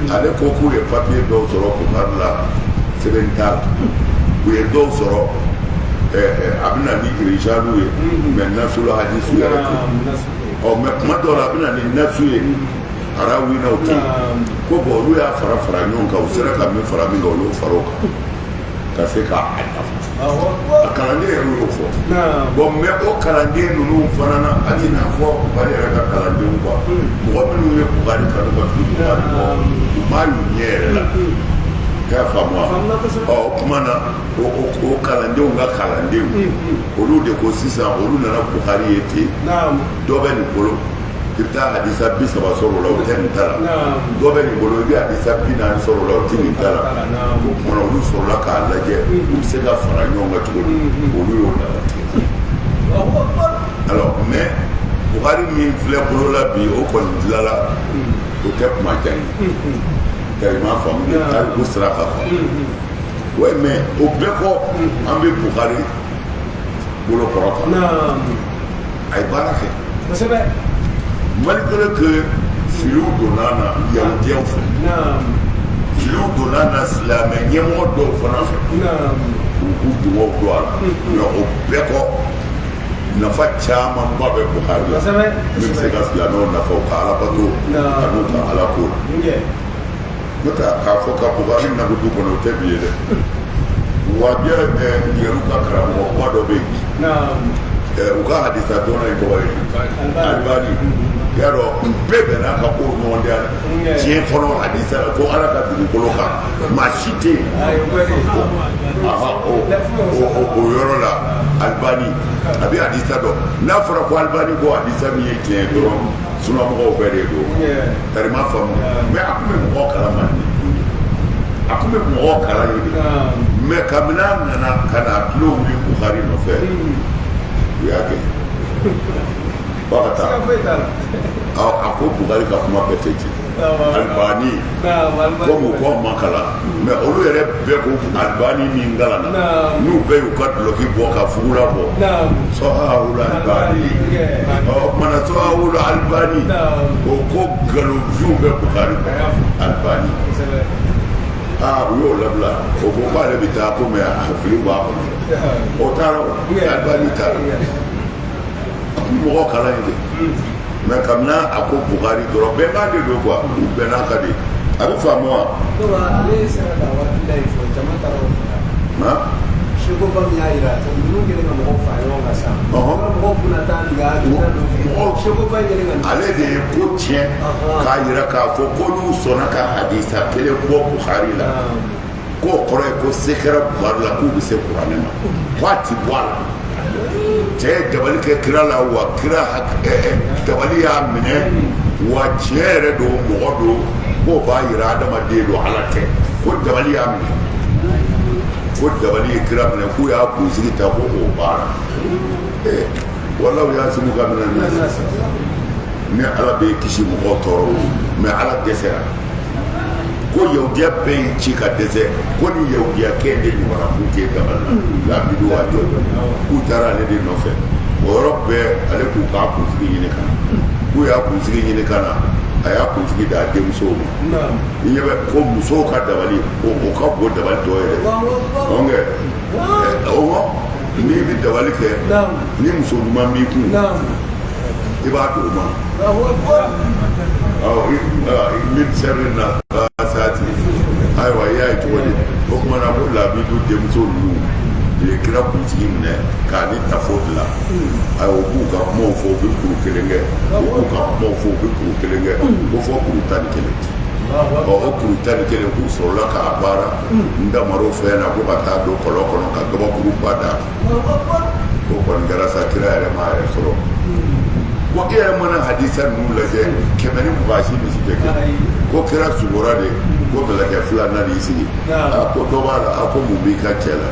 ale ko k'u ye papiye dɔw sɔrɔ Bukhari la, sɛbɛn t'a la. U ye dɔw sɔrɔ, a bɛ na ni irijalu ye, mais nasulu hadisu yɛrɛ tɛ. Ɔ, mais kuma dɔw la a bɛ na ni nasu ye, arawinaw tɛ yen. Ko bɔn, olu y'a fara fara ɲɔgɔn kan, u sera ka min fara min kan, olu fara o kan ka se k'a dafa. A kalanden yɛrɛ y'o fɔ. Bon, mais o kalanden ninnu fana na, a ti n'a fɔ Bukari yɛrɛ ka kalandenw quoi. Mɔgɔ minnu ye Bukari kanu ka tugu Bukari kɔ, u m'a y'u ɲɛ yɛrɛ la. I y'a faamu wa? Ɔ, o tuma na o kalandenw ka kalandenw, olu de ko sisan, olu nana Bukari ye ten. Dɔ bɛ nin bolo, i bɛ taa hadisa 30 sɔrɔ o la, o tɛ nin ta la. Dɔ bɛ nin bolo, i bɛ hadisa 40 sɔrɔ o la, o tɛ nin ta la. O tuma na olu sɔrɔla k'a lajɛ u bɛ se ka fara ɲɔgɔn kan cogo di. Olu y'o latigɛ. Alors mais Bukhari min filɛ bolo la bi, o kɔni dilala, o tɛ kuma jan ye. I m'a faamu de, tariku sira kan quoi. Ouais, mais o bɛɛ kɔ, an bɛ Bukhari bolo kɔrɔ kan. A ye baara kɛ. Malgré que filiw donna na yahudiyaw fɛ, filiw donna na silamɛ ɲɛmɔgɔ dɔw fana fɛ, u k'u dugaw don a la, mais o bɛɛ kɔ, nafa camanba bɛ Bukhari la min bɛ se ka silamɛw nafa u ka alabato ani u ka alako la. N'o tɛ, k'a fɔ ka Bukhari nagu du kɔnɔ, o tɛ bi ye dɛ. Wabiya yɛrɛw ka karamɔgɔba dɔ bɛ yen, u ka hadisa dɔnna in tɔgɔ ye Alibani. I y'a dɔn, u bɛɛ bɛnna ka kow ɲɔgɔn tɛ diɲɛ kɔnɔ hadisa la ko Ala ka dugukolo kan maa si tɛ yen. O yɔrɔ la, Alibani a bɛ hadisa dɔn. N'a fɔra ko Alibani ko hadisa min ye tiɲɛ ye dɔrɔn, sunamɔgɔw bɛɛ de don. Tari ma faamu, mais a tun bɛ mɔgɔw kalan man di, a tun bɛ mɔgɔw kalan ye de. Mais kabini a nana ka na tulo wuli Bukhari nɔfɛ, u y'a kɛ f'a ka taa. A ko Bukhari ka kuma bɛɛ tɛ tiɲɛ. Alibani, komi u ko ma kalan, mais olu yɛrɛ bɛɛ ko Alibani min kalanna, n'u bɛɛ y'u ka dulɔki bɔ ka fugula bɔ, sɔhahula Alibani. Ɔ kumana, sɔhahula Alibani, o ko nkalonfinw bɛ Bukhari kɔ. Alibani, aa, u y'o labila. O ko k'ale bɛ taa, ko mais a fili b'a kɔnɔ. O taara, o Alibani taara. A kun mɔgɔ kalan ye de, mais kabini a ko Bukhari dɔrɔn, bɛɛ b'a de don quoi, u bɛnn'a kan de. A bɛ faamu wa? Ale sera ka waati la yen fɔ, jama taara o fɛ. Seko ba min y'a yira, ninnu kɛlen ka mɔgɔw fara ɲɔgɔn kan sisan. Mɔgɔw bɛna taa nin ka hakilina nɔfɛ. Seko ba in kɛlen ka Ale de ye ko tiɲɛ k'a yira k'a fɔ ko n'u sɔnna ka hadisa kelen bɔ Bukhari la, k'o kɔrɔ ye ko se kɛra Bukhari la, k'u bɛ se kuranɛ ma, k'a ti bɔ a la. Cɛ ye dabali kɛ kira la wa, kira dabali y'a minɛ wa, tiɲɛ yɛrɛ don, mɔgɔ don, k'o b'a yira adamaden don, Ala tɛ. Ko dabali y'a minɛ, ko dabali ye kira minɛ, k'u y'a kunsigi ta ko k'o baara. Walaw y'a sigi ka minɛ ni Ala bɛ kisi mɔgɔw tɔɔrɔ, mais Ala dɛsɛra ko yahudiya bɛɛ y'i ci ka dɛsɛ, ko ni yahudiya kɛ de ɲɔgɔnna k'u t'e dabali la labidu wa jɔ, k'u taara ale de nɔfɛ. O yɔrɔ bɛɛ, ale k'u k'a kunsigi ɲini ka na. K'u y'a kunsigi ɲini ka na, a y'a kunsigi d'a denmusow ma. I ɲɛ bɛ ko musow ka dabali, o ka bon dabali tɔ yɛrɛ. Donc o ma, n'i bɛ dabali kɛ, ni muso ɲuman b'i kun, i b'a d'o ma. Awɔ, min sɛri na saati. Ayiwa, i y'a ye cogo di? O tuma na, ko labidu denmuso ninnu u ye kira kunsigi minɛ k'a ni tafo dilan. Ayiwa, u b'u ka kumaw fɔ, u bɛ kuru kelen kɛ, u b'u ka kumaw fɔ, u bɛ kuru kelen kɛ, ko fɔ kuru 11. Ɔ, o kuru 11, k'u sɔrɔla k'a baara n damaro fɛn na, ko ka taa don kɔlɔn kɔnɔ ka gabakuruba d'a kan. O kɔni kɛra sa, kira yɛrɛ ma yɛrɛ sɔrɔ. Bon, e yɛrɛ mana hadisa ninnu lajɛ, 120 si misi tɛ kɛ ko kira sugora de, ko mɛlɛkɛ fila nan'i sigi. A ko dɔ b'a la. A ko mun b'i ka cɛ la?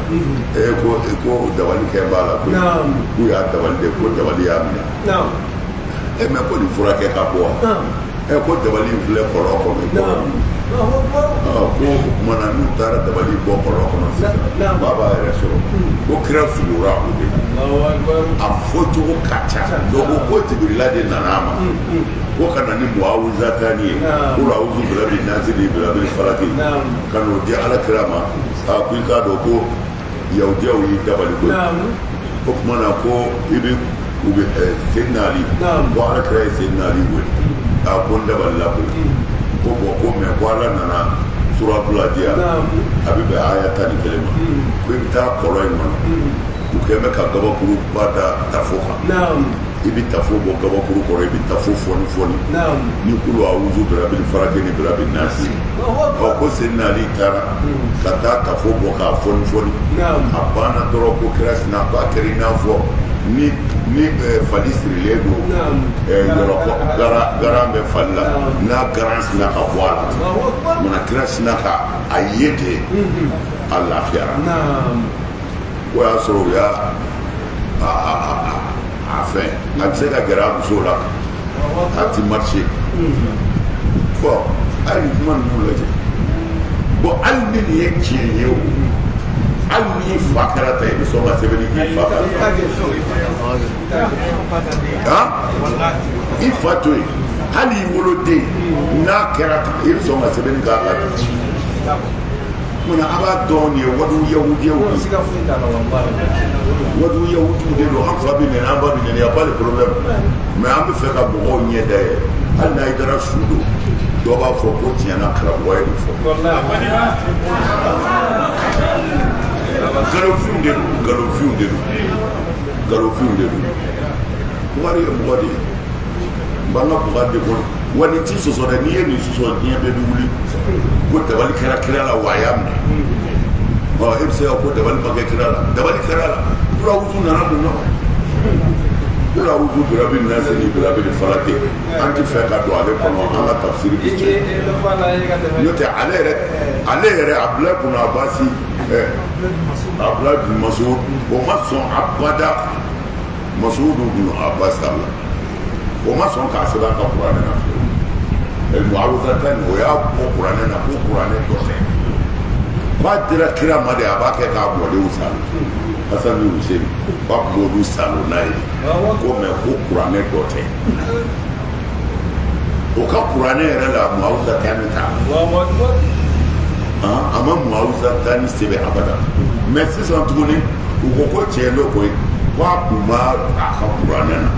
E ko ko dabali kɛ b'a la koyi. K'u y'a dabali de, ko dabali y'a minɛ. E mɛ, ko nin furakɛ ka bɔ wa? Ɛ, ko dabali in filɛ kɔlɔn kɔnɔ. Ko o tuma na, n'u taara dabali bɔ kɔlɔn kɔnɔ sisan, ba b'a yɛrɛ sɔrɔ. Ko kira sugora o de la. A fɔcogo ka ca. Dɔw ko ko Jibirila de nana a ma, ko ka na ni muawuzatani ye, ko awuzu birabi nasi ni birabi falaki, ka n'o di Ala kira ma. A ko i k'a dɔn ko yahudiyaw y'i dabali koyi. O tuma na, ko i bɛ u bɛ Seydina Ali, ko Ala kira ye Seydina Ali wele. A ko n dabalila koyi. Ko bɔn, ko mɛ, ko Ala nana sura fila di yan, a bɛ bɛn aya 11 ma, ko i bɛ taa kɔlɔn in kɔnɔ, u kɛn bɛ ka gabakuruba da tafo kan, i bɛ tafo bɔ gabakuru kɔrɔ, i bɛ tafo fɔni fɔni ni kulu awuzu birabil faraki ni birabil nasi. Ɔ, ko Seydina Ali taara ka taa tafo bɔ k'a fɔni fɔni, a banna dɔrɔn, ko kira sina k'a kɛra i n'a fɔ ni fali sirilen don yɔrɔ garan bɛ fali la, n'a garan sina ka bɔ a la. Mana kira sina ka a ye ten, a lafiyara. O y'a sɔrɔ u y'a a fɛn a tɛ se ka gɛrɛ a muso la, a ti marcher. Bon, a ye nin kuma ninnu lajɛ. Bon, hali ni nin ye tiɲɛ ye o, hali n'i fa kɛra ta, i bɛ sɔn ka sɛbɛnni k'i fa kan? Han, i fa to yen, hali i woloden n'a kɛra tan, i bɛ sɔn ka sɛbɛnni k'a kan? Munna a b'a dɔn nin ye wadu yahudiyaw ye, wadu yahudiw de don. An fa bɛ nɛni, an ba bɛ nɛni, y a pas de problème, mais an bɛ fɛ ka mɔgɔw ɲɛ dayɛlɛ. Hali n'a dara su don, dɔ b'a fɔ ko tiɲɛna, karamɔgɔ ye nin fɔ. Nkalonfinw de don, nkalonfinw de don, nkalonfinw de don. Bukari ye mɔgɔ de ye, n b'an ka Bukari de kɔnɔ wa. Nin ti sɔsɔ dɛ. N'i ye nin sɔsɔ, diɲɛ bɛɛ bɛ wuli ko dabali kɛra kira la wa a y'a minɛ. Ɔ, e bɛ se ka ko dabali ma kɛ kira la? Dabali kɛra la. Kurawusu nana mun na? Kurawusu birabi nasi ni birabi ni falaki, an ti fɛ ka don ale kɔnɔ, an ka tafsiri bi tiɲɛ. N'o tɛ, ale yɛrɛ Abudulayi kun Abasi, Abudulayi bin Masud, o ma sɔn abada. Masud bin Abasi la, o ma sɔn k'a sɛbɛn a ka kuranɛ na fiyewu. Muawuzatani, o y'a bɔ kuranɛ na ko kuranɛ dɔ tɛ, k'a dira kira ma de, a b'a kɛ k'a mɔdenw salo, Hasan ni Hussein, k'a tun b'olu salo n'a ye ko mɛ ko kuranɛ dɔ tɛ. O ka kuranɛ yɛrɛ la, muawuzatani ta, a ma muawuzatani sɛbɛn abada. Mɛ sisan tuguni, u ko ko tiɲɛ don koyi, ko a kun b'a a ka kuranɛ na,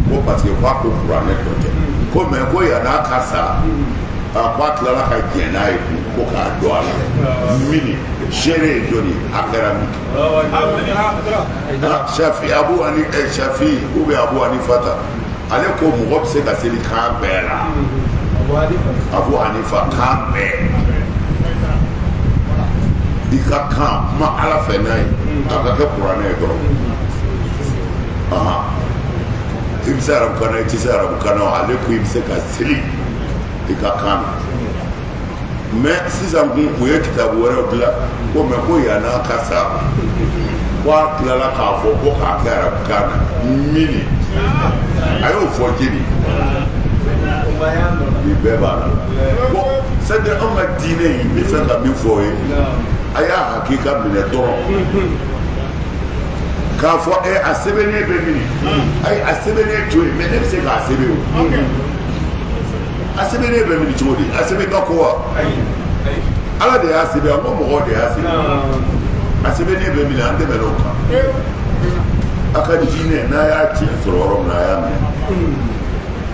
ko parce que k'a ko kuranɛ dɔ tɛ, ko mɛ ko yann'a ka sa, a ko a tilala ka jɛn n'a ye kun ko k'a dɔn a la. Mini seere ye jɔnni ye? A kɛra min? Shafi, Abu ani Shafi ou bien Abu Hanifa ta, ale ko mɔgɔ bɛ se ka seli kan bɛɛ la. Abu Hanifa, kan bɛɛ, i ka kan kuma Ala fɛ n'a ye, a ka kɛ kuranɛ ye dɔrɔn. I bɛ se arabukan na, i tɛ se arabukan na, ale ko i bɛ se ka seli i ka kan na. Mɛ sisan kun, u ye kitabu wɛrɛw dilan ko mɛ ko yann'a ka sa, ko a tilala k'a fɔ ko k'a kɛ arabukan na. Mini a y'o fɔ jeli nin bɛɛ b'a la. Bon, c'est à dire anw ka diinɛ in bɛ fɛ ka min fɔ o ye, a y'a hakika minɛ dɔrɔn k'a fɔ ɛ a sɛbɛnnen bɛ min? Ayi, a sɛbɛnnen to yen, mɛ ne bɛ se k'a sɛbɛn o. A sɛbɛnnen bɛ min cogo di? A sɛbɛn ka ko wa? Ala de y'a sɛbɛn, a ko mɔgɔw de y'a sɛbɛn. A sɛbɛnnen bɛ min? An tɛmɛn'o kan. A ka diinɛ, n'a y'a tiɲɛ sɔrɔ yɔrɔ min na, a y'a minɛ.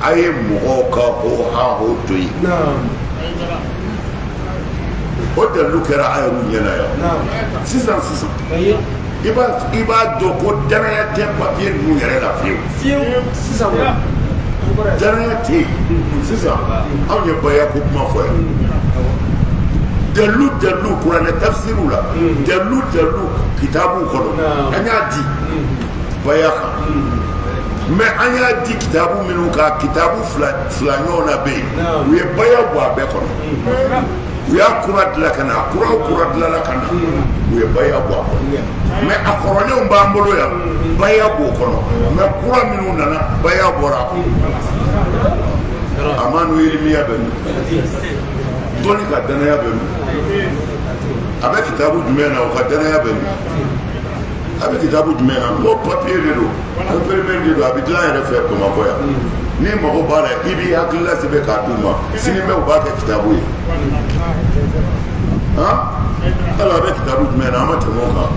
A ye mɔgɔw ka ho ha ho to yen. O dalilu kɛra a yɛrɛw ɲɛna yan sisan sisan. I b'a dɔn ko danaya tɛ papiye ninnu yɛrɛ la fiyewu, danaya tɛ yen. Sisan anw ye baya ko kuma fɔ yan, dalilu dalilu kuranɛ tafsiriw la, dalilu dalilu kitabuw kɔnɔ, an y'a di baya kan. Mɛ an y'a di kitabu minnu kan, kitabu fila fila ɲɔgɔn na bɛ yen, u ye baya bɔ a bɛɛ kɔnɔ. U y'a kura dilan ka na, a kura o kura dilanna ka na, u ye baya bɔ a kɔnɔ. Mɛ a kɔrɔlenw b'an bolo yan, baya b'o kɔnɔ. Mɛ kura minnu nana, baya bɔra a kɔnɔ. A ma n'o ilimiya bɛ min dɔnni ka danaya bɛ min? A bɛ kitabu jumɛn na? O ka danaya bɛ min? A bɛ kitabu jumɛn na? N ko papiye de don, imprimé de don, a bɛ dilan yɛrɛ fɛ Bamakɔ yan. N'i mago b'a la, i b'i hakilila sɛbɛn k'a d'u ma, sini bɛ u b'a kɛ kitabu ye. Han, hali a bɛ kitabu jumɛn na? An ma tɛmɛ o kan.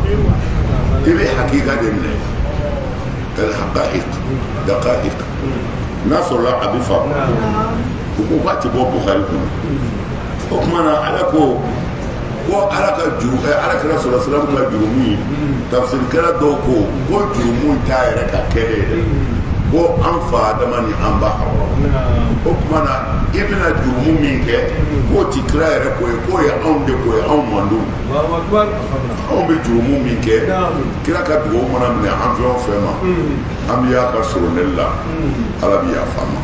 I bɛ hakika de minɛ, الحقائق دقائق. N'a sɔrɔla a bɛ faamu. U ko k'a tɛ bɔ Bukari kɔnɔ. O tuma na, Ala ko ko Ala ka juru, Ala kɛra sɔrɔ silamu ka jurumu ye. Tafsirikɛla dɔw ko ko jurumu t'a yɛrɛ ka kɛlɛ ye dɛ, ko an fa Adama ni an ba Hawa. O tuma na, i bɛna jurumu min kɛ, k'o ti kira yɛrɛ ko ye, k'o ye anw de ko ye, anw mandenw. Anw bɛ jurumu min kɛ, kira ka dugawu mana minɛ an fɛn o fɛn ma, an bɛ y'a ka soronɛli la, Ala bɛ yafa an ma.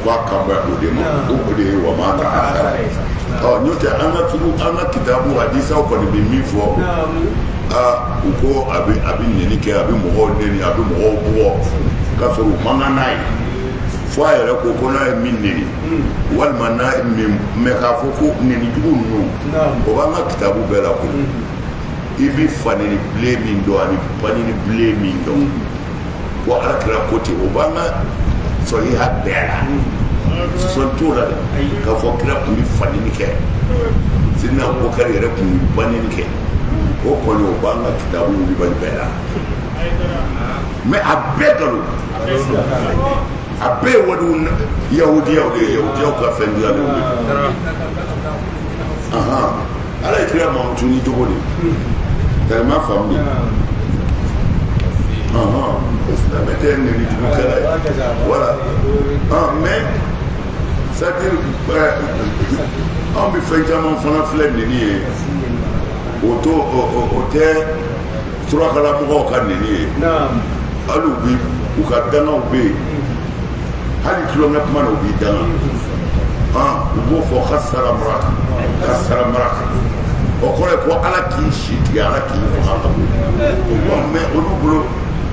Ko a kan bɛ o de ma, ko o de ye wa maa ta a ɔ n'o tɛ, an ka tugu an ka kitabu hadisaw kɔni bɛ min fɔ, aa, u ko a bɛ nɛni kɛ, a bɛ mɔgɔw nɛni, a bɛ mɔgɔw bugɔ. K'a sɔrɔ u man kan n'a ye, fo a yɛrɛ ko ko n'a ye min neni walima n'a ye min, mais k'a fɔ ko neni jugu ninnu, o b'an ka kitabu bɛɛ la koyi. I bɛ faneni bilen min dɔn ani baneni bilen min dɔn, ko Ala kira ko ten, o b'an ka sɔhiha bɛɛ la, sɔsɔli t'o la dɛ. K'a fɔ kira tun bɛ faneni kɛ, Sidina Abubakar yɛrɛ tun bɛ baneni kɛ, o kɔni o b'an ka kitabu wulibali bɛɛ la. Mais a bɛɛ nkalon, a bɛɛ ye waliw yahudiyaw de ye, yahudiyaw ka fɛn dilanlenw de. Ala ye kira mankutu ni jogo de ye, ma faamu de. Silamɛ tɛ neni jugukɛla ye, voilà. Mais c'est à dire, anw bɛ fɛn caman fana filɛ neni ye, o to o tɛ surakalamɔgɔw ka neni ye. Hali u bi u ka dangaw bɛ yen, hali tulonkɛ kuma na u b'i danga, u b'o fɔ kasara maraka, kasara maraka, o kɔrɔ ye ko Ala k'i si tigɛ, Ala k'i faga ka bɔ. Mais olu bolo,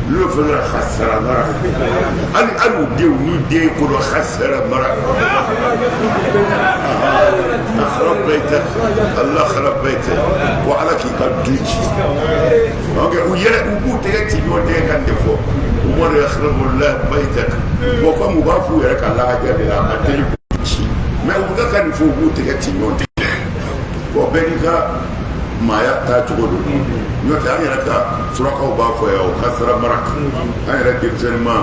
n'u ye fɛn kɛ kasara maraka, hali u denw, n'u den ko dɔ kasara maraka, kharab baytak, Allah kharab baytak, ko Ala k'i ka du ci. Donc u yɛrɛ u b'u tɛgɛ ci ɲɔgɔn tɛgɛ kan de fɔ Umaru yakhrabu baytak. Bon, comme u b'a f'u yɛrɛ ka lahaja de la, a ka teli ci, mais u bɛ ka nin fɔ, u b'u tɛgɛ ci ɲɔgɔn tɛgɛ. Bon, bɛɛ n'i ka maaya taa cogo don. N'o tɛ, an yɛrɛ ka surakaw b'a fɔ yan o kasara maraka. An yɛrɛ denmisɛnninma,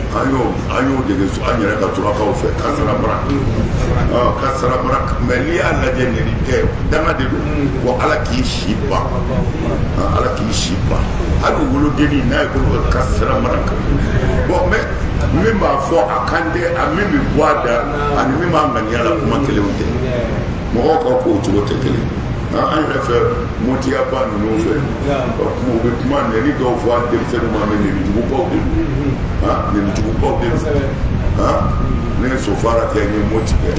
an y'o dege an yɛrɛ ka surakaw fɛ, kasara maraka, kasara maraka. Mais n'i y'a lajɛ, nin danga de don, ko Ala k'i si ban, Ala k'i si ban. Hali wolodennin n'a ye ko kasara maraka. Bon, mais min b'a fɔ a kan tɛ, a min bɛ bɔ a da ani min b'a ŋaniya la, kuma kelenw tɛ. Mɔgɔw ka kow cogo tɛ kelen. An yɛrɛ fɛ, motiyaba ninnu fɛ, u bɛ kuma nɛni dɔw fɔ an denmisɛnninw ma, mais nɛnijugubaw de don, nɛnijugubaw de don. Ne ye sofara kɛ, n ye moti kɛ.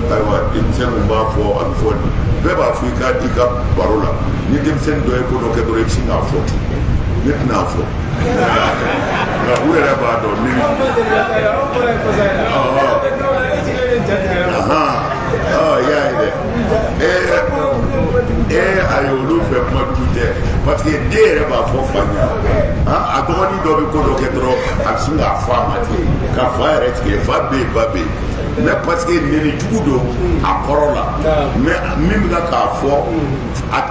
Ayiwa, denmisɛnninw b'a fɔ, a bɛ fɔ, bɛɛ b'a fɔ i ka baro la. Ni denmisɛnnin dɔ ye ko dɔ kɛ dɔrɔn, i bɛ sin k'a fɔ ten. Ne tɛna a fɔ, nka u yɛrɛ b'a dɔn ne. I y'a ye dɛ. Ayi, olu fɛ kuma jugu tɛ, parce que den yɛrɛ b'a fɔ fa ɲɛna. A dɔgɔnin dɔ bɛ ko dɔ kɛ dɔrɔn, a bɛ sin k'a fɔ a ma ten, ka fa yɛrɛ tigɛ. Fa bɛ yen, ba bɛ yen, mais parce que nɛni jugu don a kɔrɔ la, mais min bɛ k'a fɔ,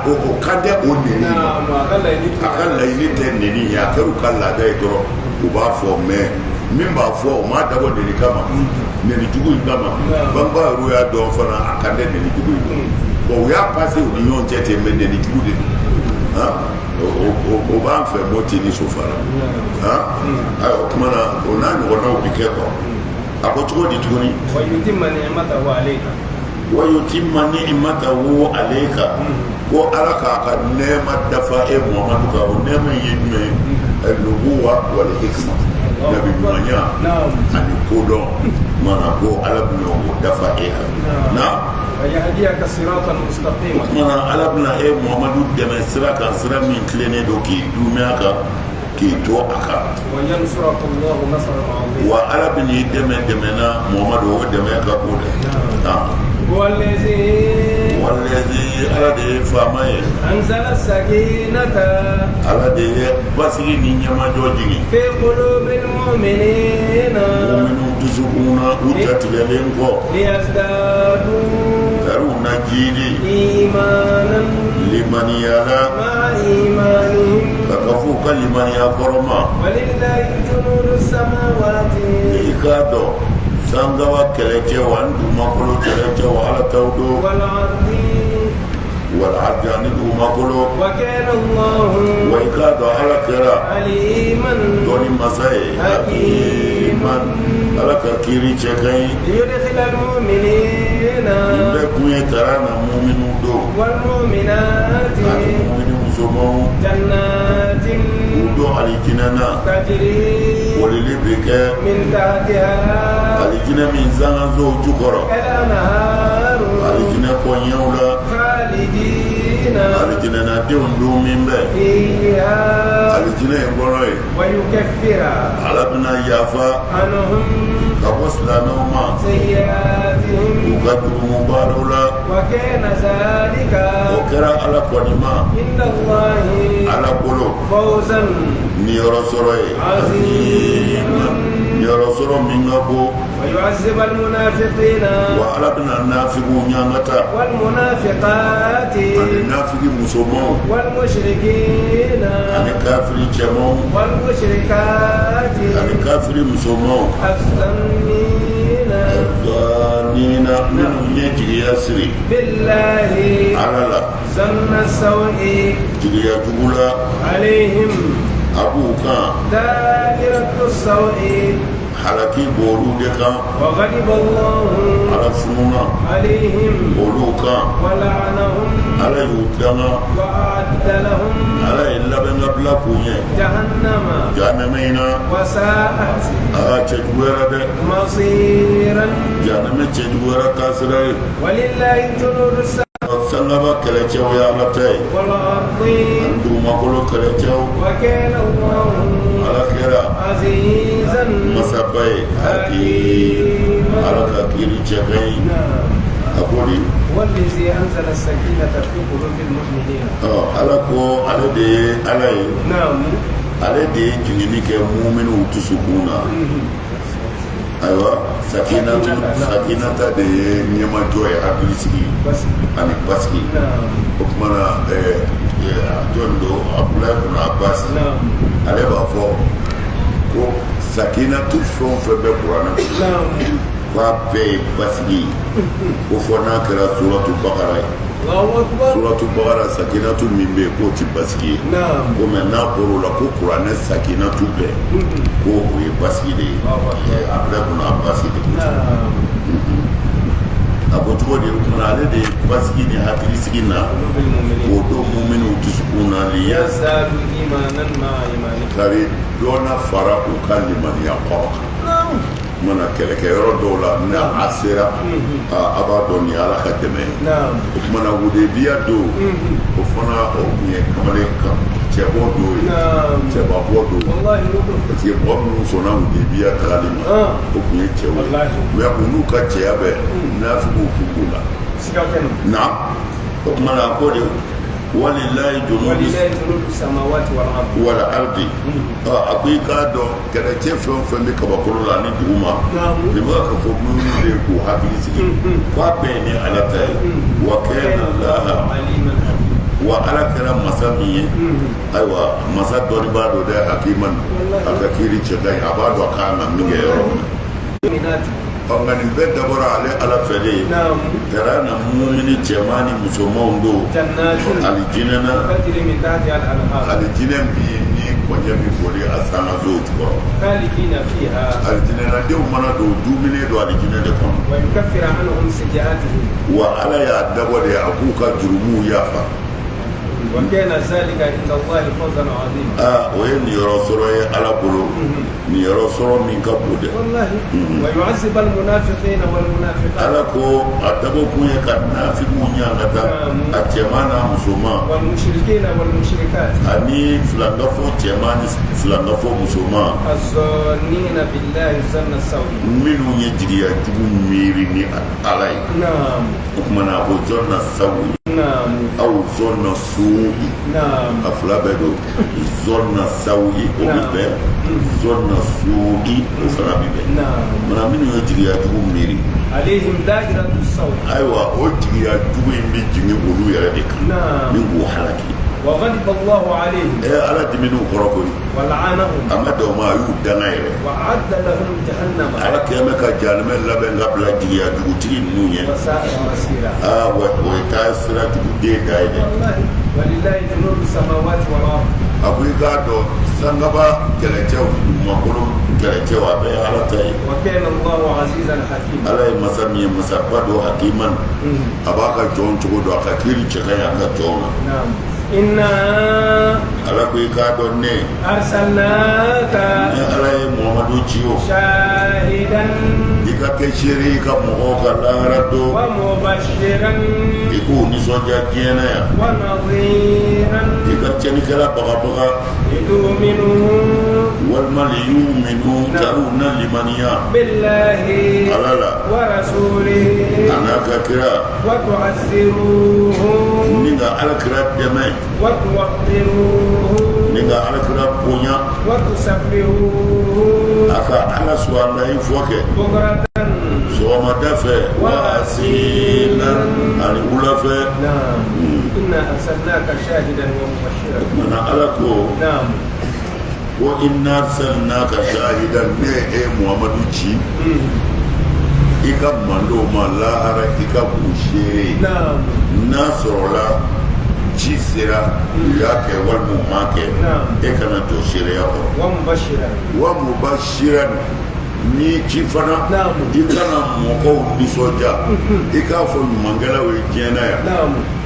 o kan tɛ o nɛni ma. A ka laɲini tɛ nɛni ye, a kɛra u ka laada ye dɔrɔn, u b'a fɔ. Mais min b'a fɔ, o m'a dabɔ nɛni kama, nɛni jugu in kama. Bangebaa yɛrɛ y'a dɔn fana, a kan tɛ nɛni jugu in ma. Bon, u y'a passé u ni ɲɔgɔn cɛ ten, mais nɛni jugu de don. O b'an fɛ Moti ni Sofara. Ayiwa, o tuma na, o n'a ɲɔgɔnnaw bi kɛ quoi. A ko cogo di tuguni? Wa yutimma ni'matahu alayka, ko Ala k'a ka nɛɛma dafa e Muhamadu kan. O nɛɛma in ye jumɛn ye? Nubuwa wal hikma, nabi ɲumanya ani kodɔn. Mana ko Ala bɛna o dafa e kan na. O tuma na, Ala bɛna e Muhamadu dɛmɛ sira kan, sira min tilennen don, k'i duumɛ a kan, k'i to a kan. Wa Ala bɛna i dɛmɛ dɛmɛ na, Muhamadu, o dɛmɛ ka bon dɛ. Walazi, Ala de ye faama ye, Ala de ye basigi ni ɲɛmajɔ jigin minnu dusukun na, u jatigɛlen kɔ, kariw na jiidi limaniya la, ka ka f'u ka limaniya kɔrɔ ma. I k'a dɔn, sankawa kɛlɛcɛw ani dugumakolo kɛlɛcɛw, Ala t'aw don, wal ardi, ani dugumakolo. Wa i k'a dɔn, Ala kɛra dɔnni masa ye, hakiman, Ala ka kiiri cɛ ka ɲi. Nin bɛɛ kun ye tara na muminu don ani mumini musomanw, k'u don alijinɛ na, bolili bɛ kɛ alijinɛ min sankansow jukɔrɔ, alijinɛ kɔɲɛw la, alijinɛnadenw don min bɛ. Alijinɛ in kɔnɔ ye. ويكفر Ala bɛna yafa عنهم ka bɔ silamɛw ma u سيئاتهم ka jurumu baaraw la. وكان ذلك O kɛra Ala kɔni ma عند الله Ala bolo فوزا niyɔrɔ sɔrɔ ye. عظيما. Niyɔrɔ sɔrɔ min ka bon. ويعذب المنافقين Wa Ala bɛna nafigiw ɲangata والمنافقات ani nafigi musomanw والمشركين ani kafiri cɛmanw والمشركات ani kafiri musomanw الظنين zanina minnu ye jigiya siri بالله Ala la ظن السوء jigiya jugu la عليهم a b'u kan دائرة السوء halaki b'olu de kan وغضب الله Ala fununa عليهم olu kan ولعنهم Ala y'u danga وأعد لهم Ala ye labɛn ka bila k'u ɲɛ جهنم jahanama in na وساءت aa cɛjuguyara dɛ مصيرا jahanama cɛjuguyara taasira ye ولله جنود السماء Sankaba kɛlɛcɛw ye Ala ta ye والأرض ani dugumakolo kɛlɛcɛw وكان الله Ala kɛra عزيزا masaba ye hakim Ala ka kiiri cɛ ka ɲi نعم a ko di هو الذي أنزل السكينة في قلوب المؤمنين ɔ Ala ko ale de ye Ala ye نعم ale de ye jiginni kɛ muminiw dusukun na ayiwa sakinatu sakinata de ye ɲɛmajɔ ye hakilisigi بس ani basigi نعم o tuma na jɔn don Abudulayi bun Abbas نعم ale b'a fɔ ko sakinatu fɛn o fɛn bɛ kuranɛ kɔnɔ نعم k'a bɛɛ ye basigi ye ko fɔ n'a kɛra suratu bakara ye الله أكبر suratu bakara sakinatu min bɛ yen k'o ti basigi ye نعم ko mɛ n'a bɔr'o la ko kuranɛ sakinatu bɛɛ ko o ye basigi de ye Abudulayi bun Abbas de ko ten. نعم A ko cogo di o tuma na ale de ye basigi ni hakilisigi na قلوب المؤمنين k'o don muminiw dusukun na liya يزدادوا إيمانا مع إيمانهم kari dɔ na fara u ka limaniya kɔrɔ kan نعم mana kɛlɛkɛyɔrɔ dɔw la ni a sera a b'a dɔn nin ye Ala ka dɛmɛ ye نعم o tuma na Hudebiya don o fana o tun ye kamalen kan cɛbɔ don ye نعم cɛbabɔ don والله نور parce que mɔgɔ minnu sɔnna Hudebiya tagali ma o tun ye cɛw ye Walahi. mais u n'u ka cɛya bɛɛ nafigiw tun b'u la سكوتنا na o tuma na a ko de walilayi junudu ولله جنود السماوات والأرض wala ardi a ko i k'a dɔn kɛlɛcɛ fɛn o fɛn bɛ kabakolo la ani dugu ma Naamu. nin b'a ka fɔ minnu de k'u hakili sigi k'a bɛɛ ye ni Ala ta ye wa kana Allaha عليما حكيما wa Ala kɛra masa min ye ayiwa masa dɔnnibaa don dɛ hakiman a ka kiiri cɛ ka ɲi a b'a dɔn a kan ka min kɛ yɔrɔ min na المؤمنات ɔ nka nin bɛɛ dabɔra ale Ala fɛ de ye نعم kɛra na mumini cɛman ni musomanw don جنات alijinɛ na تجري من تحتها الأنهار alijinɛ min ni kɔɲɛ bɛ boli a sangasow jukɔrɔ خالدين فيها alijinɛnadenw mana don dumuni don alijinɛ de kɔnɔ ويكفر عنهم سيئاتهم wa Ala y'a dabɔ de a k'u ka jurumuw yafa وكان ذلك عند الله فوزا عظيما aa o ye niyɔrɔ sɔrɔ ye Ala bolo niyɔrɔ sɔrɔ min ka bon dɛ والله ويعذب المنافقين والمنافقات Ala ko a dabɔ kun ye ka nafigiw ɲangata a cɛman n'a musoman والمشركين والمشركات ani filankafo cɛman ni filankafo musoman الظانين بالله ظن السوء minnu ye jigiya jugu miiri ni Ala ye نعم o tuma na a ko zɔnna sawu نعم aw zɔnna suwi نعم a fila bɛɛ don zɔnna sawi o bɛ bɛn zɔnna suwi o fana bɛ bɛn نعم mana minnu ye jigiya jugu miiri عليهم دائرة السوء ayiwa o jigiya jugu in bɛ jigin olu yɛrɛ de kan نعم ni k'u halaki وغضب الله عليهم ɛ Ala dimin'u kɔrɔ koyi ولعنهم a ma dan o ma a y'u danga yɛrɛ وأعد لهم جهنم Ala kɛlen bɛ ka jahanamɛ labɛn ka bila jigiya jugutigi ninnu ɲɛ وساءت مصيرا aa wa o ye taa sira juguden da ye dɛ والله ولله جنود السماوات والأرض a ko i k'a dɔn sankaba kɛlɛcɛw dugumakolo kɛlɛcɛw a bɛɛ ye Ala ta ye وكان الله عزيزا حكيما Ala ye masa min ye masaba don hakiman a b'a ka jɔn cogo dɔn a ka kiiri cɛ ka ɲi a ka jɔnw na نعم إنا Ala ko i k'a dɔn ne أرسلناك ni Ala ye Muhamadu ci o شاهدا i ka kɛ seere ye i ka mɔgɔw ka lahara don ومبشرا i k'u nisɔndiya diɲɛ na yan ونظيرا i ka tiɲɛnikɛla bagabaga. لتؤمنوا. Walima liyuminu, tari u na limaniya بالله Ala la ورسوله a n'a ka kira وتعزروه ni ka Ala kira dɛmɛ وتوقروه ni ka Ala kira bonya وتسبحوه a ka Ala subahanahi fɔ kɛ بكرة sɔgɔmada fɛ wa asila ani wula fɛ. نعم، إنا أرسلناك شاهدا ومبشرا. Mana Ala ko ko inna arsalnaka shahidan, ne e Muhamadu ci i ka mandow ma lahara, i ka k'u seere ye. N'a sɔrɔla ci sera, u y'a kɛ walima u m'a kɛ, e kana jɔ seereya kɔrɔ. ومبشرا. Wa mubashiran, ni ci fana, i kana mɔgɔw nisɔndiya, i k'a fɔ ɲumankɛlaw ye diɲɛ na yan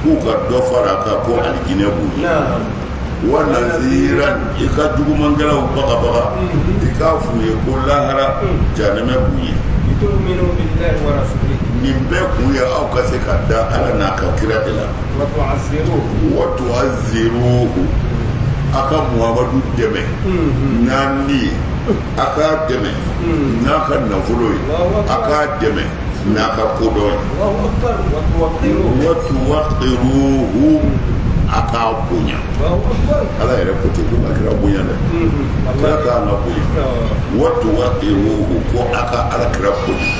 k'u ka dɔ fara a kan ko alijinɛ b'u ye. Wa naziran, i ka jugumankɛlaw bagabaga, i k'a f'u ye ko lahara janɛmɛ b'u ye. لتؤمنوا بالله ورسوله Nin bɛɛ kun ye aw ka se ka da Ala n'a ka kira de la. وتعزروه Wa tu'azziruhu, a ka Muhamadu dɛmɛ n'a ni ye, a k'a dɛmɛ n'a ka nafolo ye, a k'a dɛmɛ n'a ka kodɔn ye. الله أكبر، وتوقروه. Wa tuwaqqiruhu, a k'a bonya. الله أكبر. Ala yɛrɛ ko ten ko ka kira bonya dɛ, kira k'an ka bonya. Wa tuwaqqiruhu, ko a ka Ala kira bonya.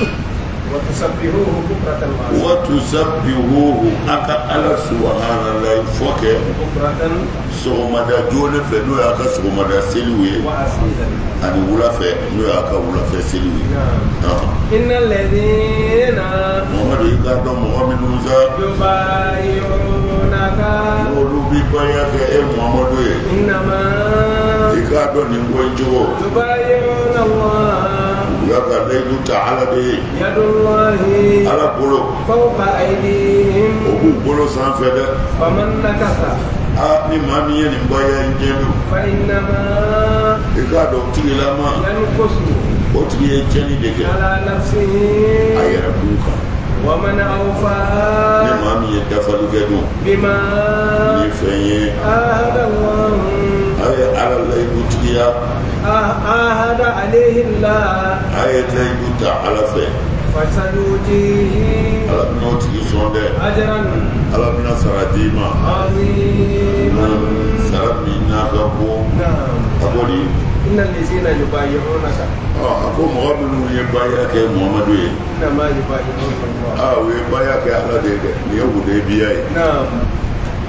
وتسبحوه بكرة وأصيلا. Wa tusabbihuhu, a ka Ala subahanallahi fɔ kɛ بكرة sɔgɔmada joona fɛ, n'o y'a ka sɔgɔmada seliw ye, وأصيلا. ani wula fɛ, n'o y'a ka wulafɛ seliw ye. إن الذين Muhamadu, i k'a dɔn mɔgɔ minnu sa يبايعونك n'olu bi baya kɛ e Muhamadu ye, إنما i k'a dɔn nin ko in cogo, يبايعون الله. U y'a ka layidu ta Ala de ye. يد الله Ala bolo فوق أيديهم. o b'u bolo sanfɛ dɛ. فمن نكث A ni maa min ye nin baya in jɛ don, فإنما i k'a dɔn o tigilama, ينكث o tigi ye tiɲɛni de kɛ على نفسه. a yɛrɛ kun kan. ومن أوفى Ni maa min ye dafali kɛ dun بما ni fɛn ye عاهد الله a ye Ala layidu tigiya, عاهد عليه الله a ye layidu ta Ala fɛ, فسيؤتيه Ala bɛna o tigi sɔn dɛ. أجرا Ala bɛna sara d'i ma, عظيما. sara min n'a ka bon. A ko di? إن الذين يبايعونك Ɔ, a ko mɔgɔ minnu ye baya kɛ Muhamadu ye, إنما يبايعون الله. A u ye baya kɛ Ala de ye dɛ. Nin ye Hudebiya ye.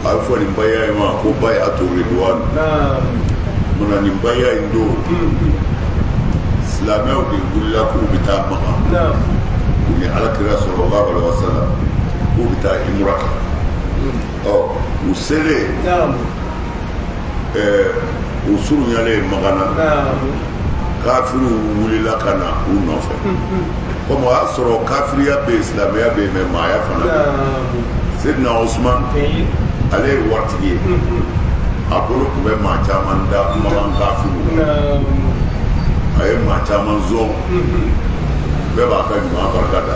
A bɛ fɔ nin baya in ma ko baya ridwan. Munna nin baya in don, silamɛw de wulila k'u bɛ taa Makan, u ni Ala kira sallallahu alaihi wasallam, k'u bɛ taa imura kɛ. Ɔ, u selen, u surunyalen Makan na, kafiriw wulila ka na u nɔfɛ. Komi o y'a sɔrɔ kafiriya bɛ yen, silamɛya bɛ yen, mɛ maaya fana bɛ yen. Seydina Usman, ale ye waritigi ye, a bolo tun bɛ maa caman da Makan kafiriw, a ye maa caman zɔn, bɛɛ b'a ka ɲuman barika da.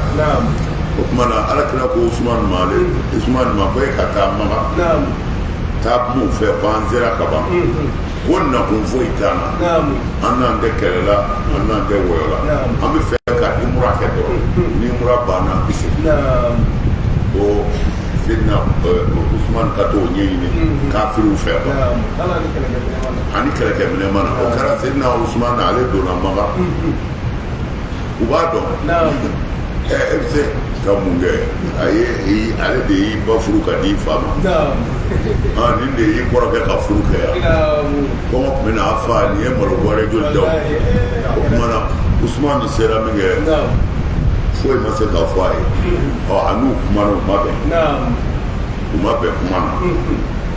O tuma na, Ala kira ko Usman ma, ale Usman ma ko e ka taa Makan, taa kuma u fɛ ko an sera ka ban, ko nakun foyi t'an na, an n'an tɛ kɛlɛ la, an n'an tɛ wɔyɔ la, an bɛ fɛ ka imura kɛ dɔrɔn, ni imura banna, an bɛ segin. Ko Seydina Usman ka t'o ɲɛɲini kafiriw fɛ quoi, ani kɛlɛkɛminɛ ma na. O kɛra, Seydina Usman na, ale donna Makan, u b'a dɔn ɛ e bɛ se ka mun kɛ? A ye ale de y'i ba furu ka d'i fa ma, ah, nin de y'i kɔrɔkɛ ka furu kɛ yan, kɔngɔ tun bɛ n'a fa, nin ye malo bɔrɛ joli da o. O tuma na, Usman sera min kɛ, foyi ma se k'a fɔ a ye. Ɔ, a n'u kumana, u ma bɛn, u ma bɛn kuma na.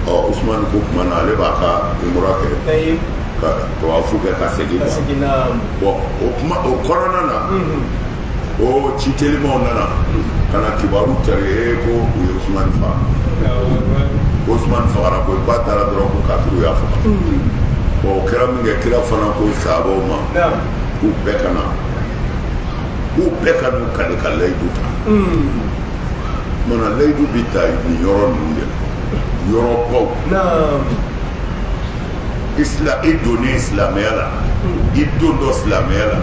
Ɔ, Usman ko kuma na, ale b'a ka umura kɛ ka tawafu kɛ ka segin quoi. Bon, o kuma o kɔnɔna na, o ci telimanw nana ka na kibaru cari e ko u ye Usman faga, ko Usman fagara, ko ba taara dɔrɔn ko kafiriw y'a faga. Bon, o kɛra min kɛ, kira fana ko sahabaw ma k'u bɛɛ ka na, k'u bɛɛ ka n'u kale ka layidu ta. Mana layidu bi ta nin yɔrɔ ninnu de la, yɔrɔbaw. Isla i donnen silamɛya la, i don dɔ silamɛya la,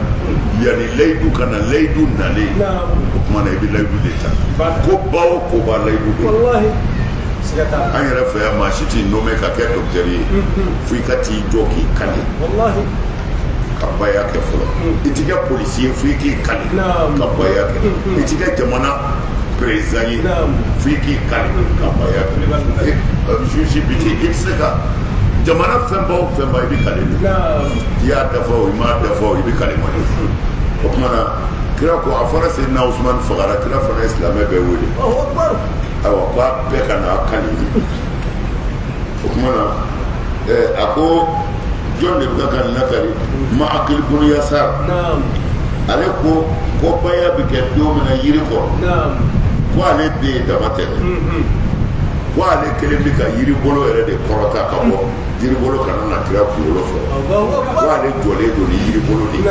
yanni layidu ka na, layidu nalen, o tuma na i bɛ layidu de ta. Ko ba o ko ba, layidu bɛ yen. An yɛrɛ fɛ yan, maa si t'i nommé ka kɛ docteur ye fo i ka t'i jɔ k'i kali ka baya kɛ fɔlɔ. I ti kɛ polisi ye fo i k'i kali ka baya kɛ. I ti kɛ jamana président ye fo i k'i kali ka baya kɛ. Juge bi ten, i tɛ se ka jamana fɛnba o fɛnba, i bɛ kali de. I y'a dafa o, i m'a dafa o, i bɛ kali kɔni. O tuma na kira ko, a fɔra Seyidina Usumani fagara, kira fana ye silamɛ bɛɛ wele, ayiwa, k'a bɛɛ ka n'a kali. O tuma na a ko jɔn de bɛ ka lakali? Maakili bunu Yasar. Ale ko ko baya bɛ kɛ don min na yiri kɔrɔ, ko ale bɛ yen dama tɛ dɛ, ko ale kelen bɛ ka yiri bolo yɛrɛ de kɔrɔta ka bɔ yiri bolo kana na kira kunkolo sɔrɔ, ko ale jɔlen don ni yiri bolo de ye,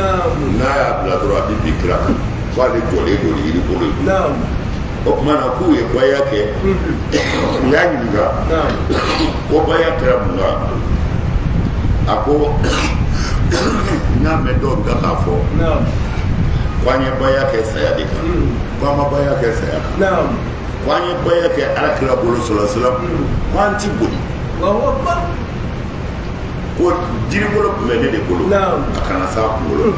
n'a y'a bila dɔrɔn a bɛ bin kira kan, ko ale jɔlen don ni yiri bolo ye. O tuma na k'u ye baya kɛ, u y'a ɲininka ko baya kɛra mun kan? A ko n y'a mɛn dɔw bɛ k'a fɔ ko an ye baya kɛ saya de kan, ko an ma baya kɛ saya kan, ko an ye baya kɛ ala kira bolo sɔrɔ silam, ko an ti boli, ko jiribolo tun bɛ ne de bolo a kana s'a kunkolo,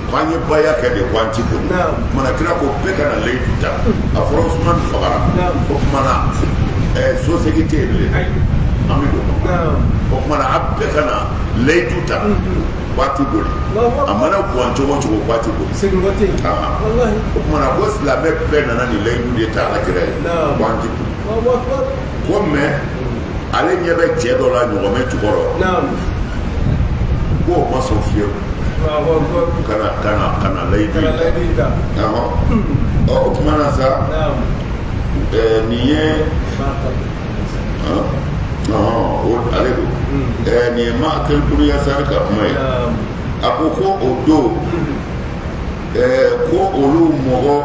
ko an ye baya kɛ de, ko an ti boli. Kumana kira ko bɛɛ ka na layidu ta. A fɔra Usumani fagara, o tuma na sosegin tɛ yen bilen, an bɛ don. O tuma na a bɛɛ ka na layidu ta k'a ti boli, a mana gan cogo o cogo k'a ti boli. O tuma na ko silamɛ bɛɛ nana nin layidu de ta ala kira ye ko an ti boli. Ko mais ale ɲɛ bɛ cɛ dɔ la ɲɔgɔmɛ jukɔrɔ, k'o ma sɔn fiyewu ka na layidu ta. Ɔ, o tuma na sa, nin ye ale don, nin ye Maakili bunu Yasari ka kuma ye. A ko ko o don, ko olu mɔgɔ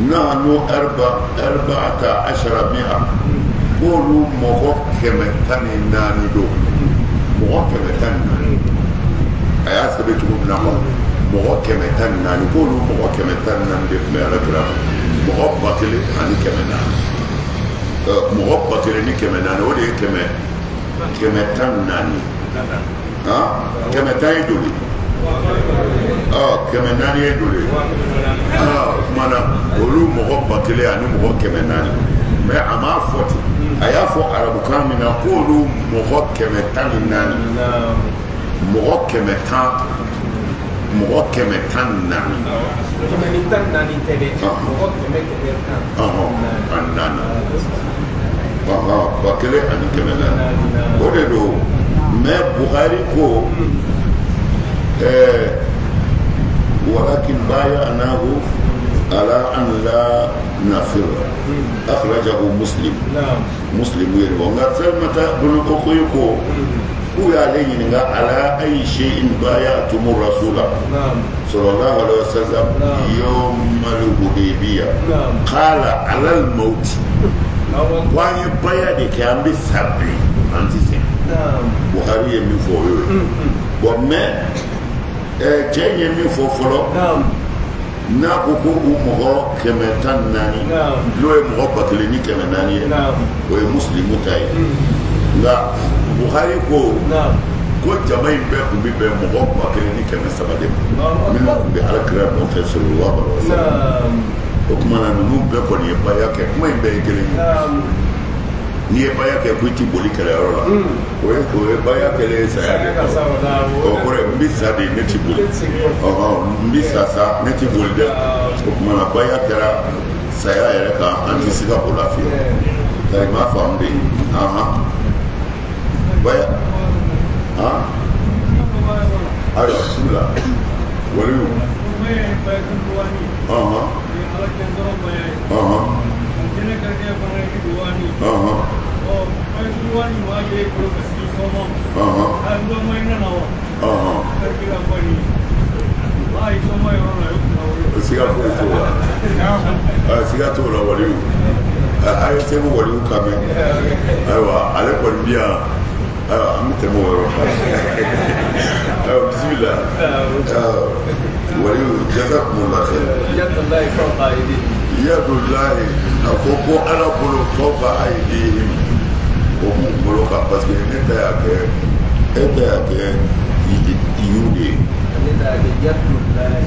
nahnu arbaata ashara mi'a, k'olu mɔgɔ 114 don, mɔgɔ 114. A y'a sɛbɛn cogo min na quoi, mɔgɔ 114, k'olu mɔgɔ 114 de tun bɛ ala kira, mɔgɔ 1400, mɔgɔ 1400, o de ye 114. 110 ye joli? 400 ye joli? O tuma na olu mɔgɔ 1400. Mais a m'a fɔ ten, a y'a fɔ arabukan min na k'olu mɔgɔ 114, mɔgɔ 110, mɔgɔ 114. 114 tɛ dɛ, mɔgɔ kɛmɛ kɛmɛ tan. Ani naani, 1400, o de don. Mais Buhari ko walakin bayanahu ala an la nafira, akhrajahu Muslim. Muslim ye bɔ. Nka Salimata bunu Okoyi ko k'u y'ale ɲininka ala ayi shay'in bayatumu rasula sallallahu alaihi wasallam yawmal Hudaybiya, qala ala al mauti, ko an ye baya de kɛ, an bɛ sa bi, an ti sɛgɛn. Buhari ye min fɔ, o y'o ye. Bon, mais cɛ in ye min fɔ fɔlɔ, n'a ko ko u mɔgɔ 114, n'o ye mɔgɔ 1400 ye, o ye Musilimu ta ye. Nka Buhari ko ko jama in bɛɛ tun bɛ bɛn mɔgɔ 1300 de ma, minnu tun bɛ ala kira nɔfɛ sallallahu alaihi wasallam. O tuma na ninnu bɛɛ kɔni ye baya kɛ, kuma in bɛɛ ye kelen ye. N'i ye baya kɛ ko i ti boli kɛlɛyɔrɔ la, o ye baya kɛlen ye saya de kan. O kɔrɔ ye n bɛ sa de, ne ti boli, n bɛ sa sa, ne ti boli dɛ. O tuma na baya kɛra saya yɛrɛ kan, an ti siga o la fiyewu. Nka i m'a faamu de, baya han. Ayiwa, bisimila waliyu. Ɔhɔn ɔhɔn ɔhɔn ɔhɔn ɔhɔn, siga foyi t'o la, siga t'o la. Waliyu, a ye segu waliyu kan mɛn. Ayiwa, ale kɔni bi yan. Ayiwa, an bɛ tɛmɛ o yɔrɔ kan. Ayiwa, bisimila. Wali jazakumullah khair. Yadullahi fawqa aydihim. Yadullahi, a ko ko Ala bolo fawqa aydihim, o b'u bolo kan, parce que ne ta y'a kɛ, e ta y'a kɛ yu de ye. Ne ta y'a kɛ yadullahi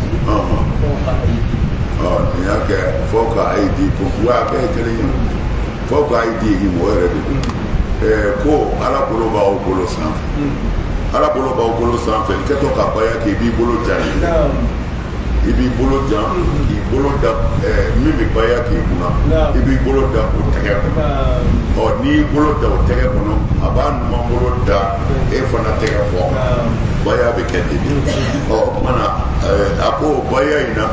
fawqa aydihim. Ɔ, nin y'a kɛ fawqa aydikum, wa a bɛɛ ye kelen ye, fawqa aydihim, o yɛrɛ de don. Ko Ala bolo b'aw bolo sanfɛ, Ala bolo b'aw bolo sanfɛ. I kɛtɔ ka baya kɛ, i b'i bolo jan ye, i b'i bolo jan k'i bolo da min bɛ baya k'i kunna, i b'i bolo da o tɛgɛ kɔnɔ. Ɔ, n'i y'i bolo da o tɛgɛ kɔnɔ, a b'a numan bolo da e fana tɛgɛ kɔ, baya bɛ kɛ ten de. Ɔ, o tuma na, a ko baya in na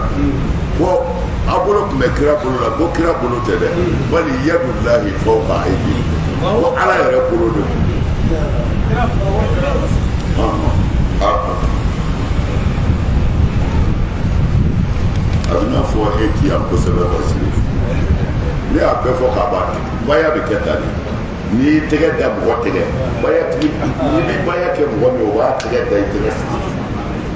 ko a bolo tun bɛ kira bolo la, ko kira bolo tɛ dɛ, bali yadullahi fawqa aydihim, ko Ala yɛrɛ bolo de tun don. A bɛ n'a fɔ e ti yan kosɛbɛ, parce que ne y'a bɛɛ fɔ k'a ban. Baya bɛ kɛ tan de, n'i y'i tɛgɛ da mɔgɔ tɛgɛ, baya tigi, n'i bɛ baya kɛ mɔgɔ min, o b'a tɛgɛ da i tɛgɛ sanfɛ.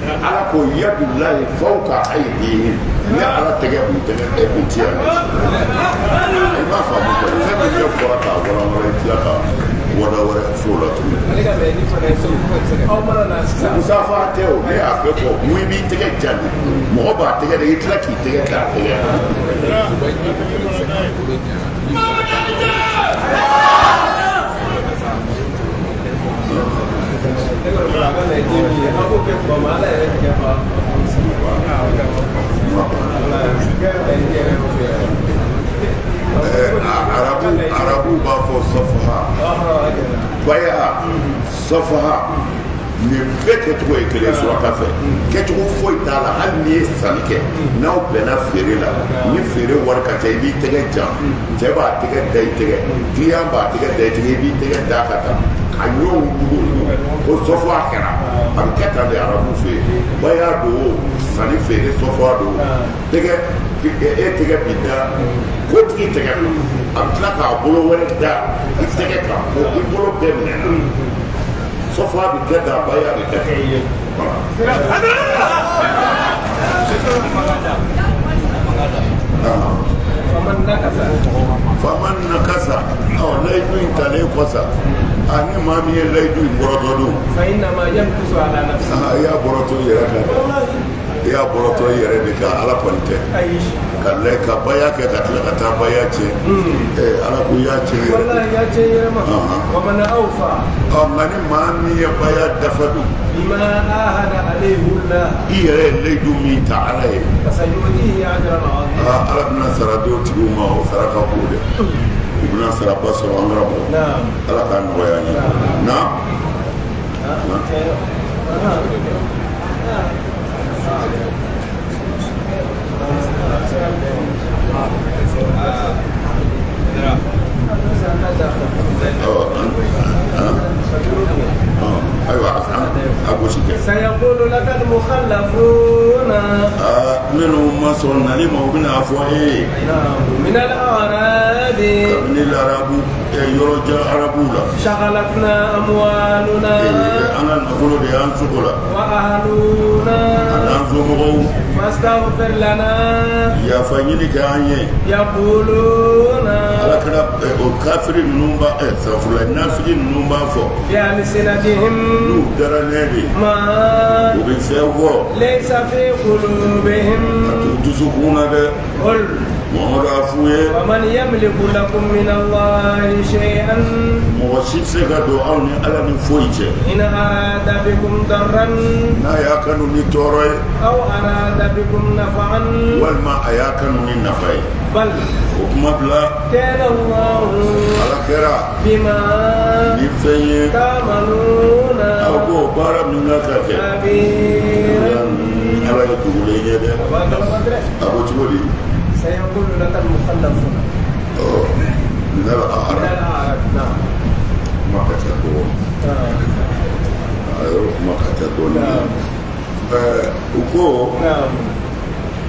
Ala ko yadullahi fawqa aydihim, ne Ala tɛgɛ b'u tɛgɛ, e kun ti yan, i m'a faamu quoi. Fɛn min bɛɛ fɔra k'a walanwalan, i tila ka wada wɛrɛ f'o la tuguni. Ale ka laɲini fana ye segu kuma tɛ se ka kɛ. Aw mana na sisan. Musafa tɛ o, ne y'a bɛɛ fɔ. Mun, i b'i tɛgɛ jan de, mɔgɔ b'a tɛgɛ de, i tila k'i tɛgɛ k'a tɛgɛ. Ne kɔni bolo, a ka laɲini ye min ye, aw b'o kɛ tuma min, Ala yɛrɛ tɛgɛ b'a. Wala, kɛ laɲini yɛrɛ y'o ye. Arabu b'a fɔ safaha, baya safaha, nin bɛɛ kɛcogo ye kelen. Suraka fɛ, kɛcogo foyi t'a la. Hali n'i ye sanni kɛ, n'aw bɛnna feere la, ni feere wari ka ca, i b'i tɛgɛ jan, cɛ b'a tɛgɛ da i tɛgɛ, client b'a tɛgɛ da i tɛgɛ, i b'i tɛgɛ da ka taa ka ɲɔgɔn wugu ko sɔfɔ kɛra. A bɛ kɛ tan de arabu fɛ yen. Baya don o, sanni feere sɔfɔ don, tɛgɛ, e tɛgɛ bi da kotigi tɛgɛ kan, a bɛ tila k'a bolo wɛrɛ da i tɛgɛ kan, ko i bolo bɛɛ minɛ. Sɔfɔ bɛ kɛ tan, baya bɛ kɛ tan. Voilà. Faman nakasa. Faman nakasa, ɔ, layidu in talen kɔ sa, a ni maa min ye layidu in bɔrɔtɔ dun, Fa innama yankusu ala nafsihi. I y'a bɔrɔtɔ i yɛrɛ kan dɛ, i y'a bɔrɔtɔ i yɛrɛ de kan, Ala kɔni tɛ. Ayi. Ka lɛ ka baya kɛ ka tila ka taa baya tiɲɛ, Ala ko i y'a tiɲɛ i yɛrɛ de. Wallahi, ya ce yɛrɛ ma. Wa man awfa. Ɔ, nka ni maa min ye baya dafa dun, Bima ahada alayhi Allah. I yɛrɛ ye layidu min ta Ala ye, Fasayutihi ajran azima. Aa, Ala bɛna sara d'o tigiw ma, o sara ka bon dɛ, u bɛna saraba sɔrɔ, an karamɔgɔ. Naam. Ala k'a nɔgɔya an ye na. Ɔ, ɔ, ayiwa, a gosi kɛ. سيقول لك المخلفون. Aa, minnu ma sɔn nali ma, u bɛna fɔ e ye. نعم، من الأعراب. Kabini larabu yɔrɔ jan arabuw la. شغلتنا أموالنا. An ka nafolo de y'an sogo la. وأهلنا. A n'an somɔgɔw. فاستغفر لنا. Yafa ɲini kɛ an ye. يقولون. Ala kɛra o kafiri ninnu b'a safurula nafigi ninnu b'a fɔ. بألسنتهم. N'u dara nɛ de. ما U bɛ fɛn fɔ. ليس في قلوبهم. Ka t'u dusukun na dɛ. قل. Muhamadu, a f'u ye. ومن يملك لكم من الله شيئا. Mɔgɔ si tɛ se ka don aw ni Ala ni foyi cɛ. إن أراد بكم ضرا. N'a y'a kanu ni tɔɔrɔ ye. أو أراد بكم نفعا. Walima a y'a kanu ni nafa ye. بل O kuma bila. كان الله Ala kɛra بما ni fɛn ye. تعملون Aw b'o baara min kan ka kɛ. خبيرا. Ala ye dugulen ye dɛ. A ko cogo di? سيقول لك المخلفون. Ɔ, minal من a'rab. الأعراب، نعم. Kuma ka ca dɔɔni. A yɔrɔ kuma ka ca dɔɔni. U ko نعم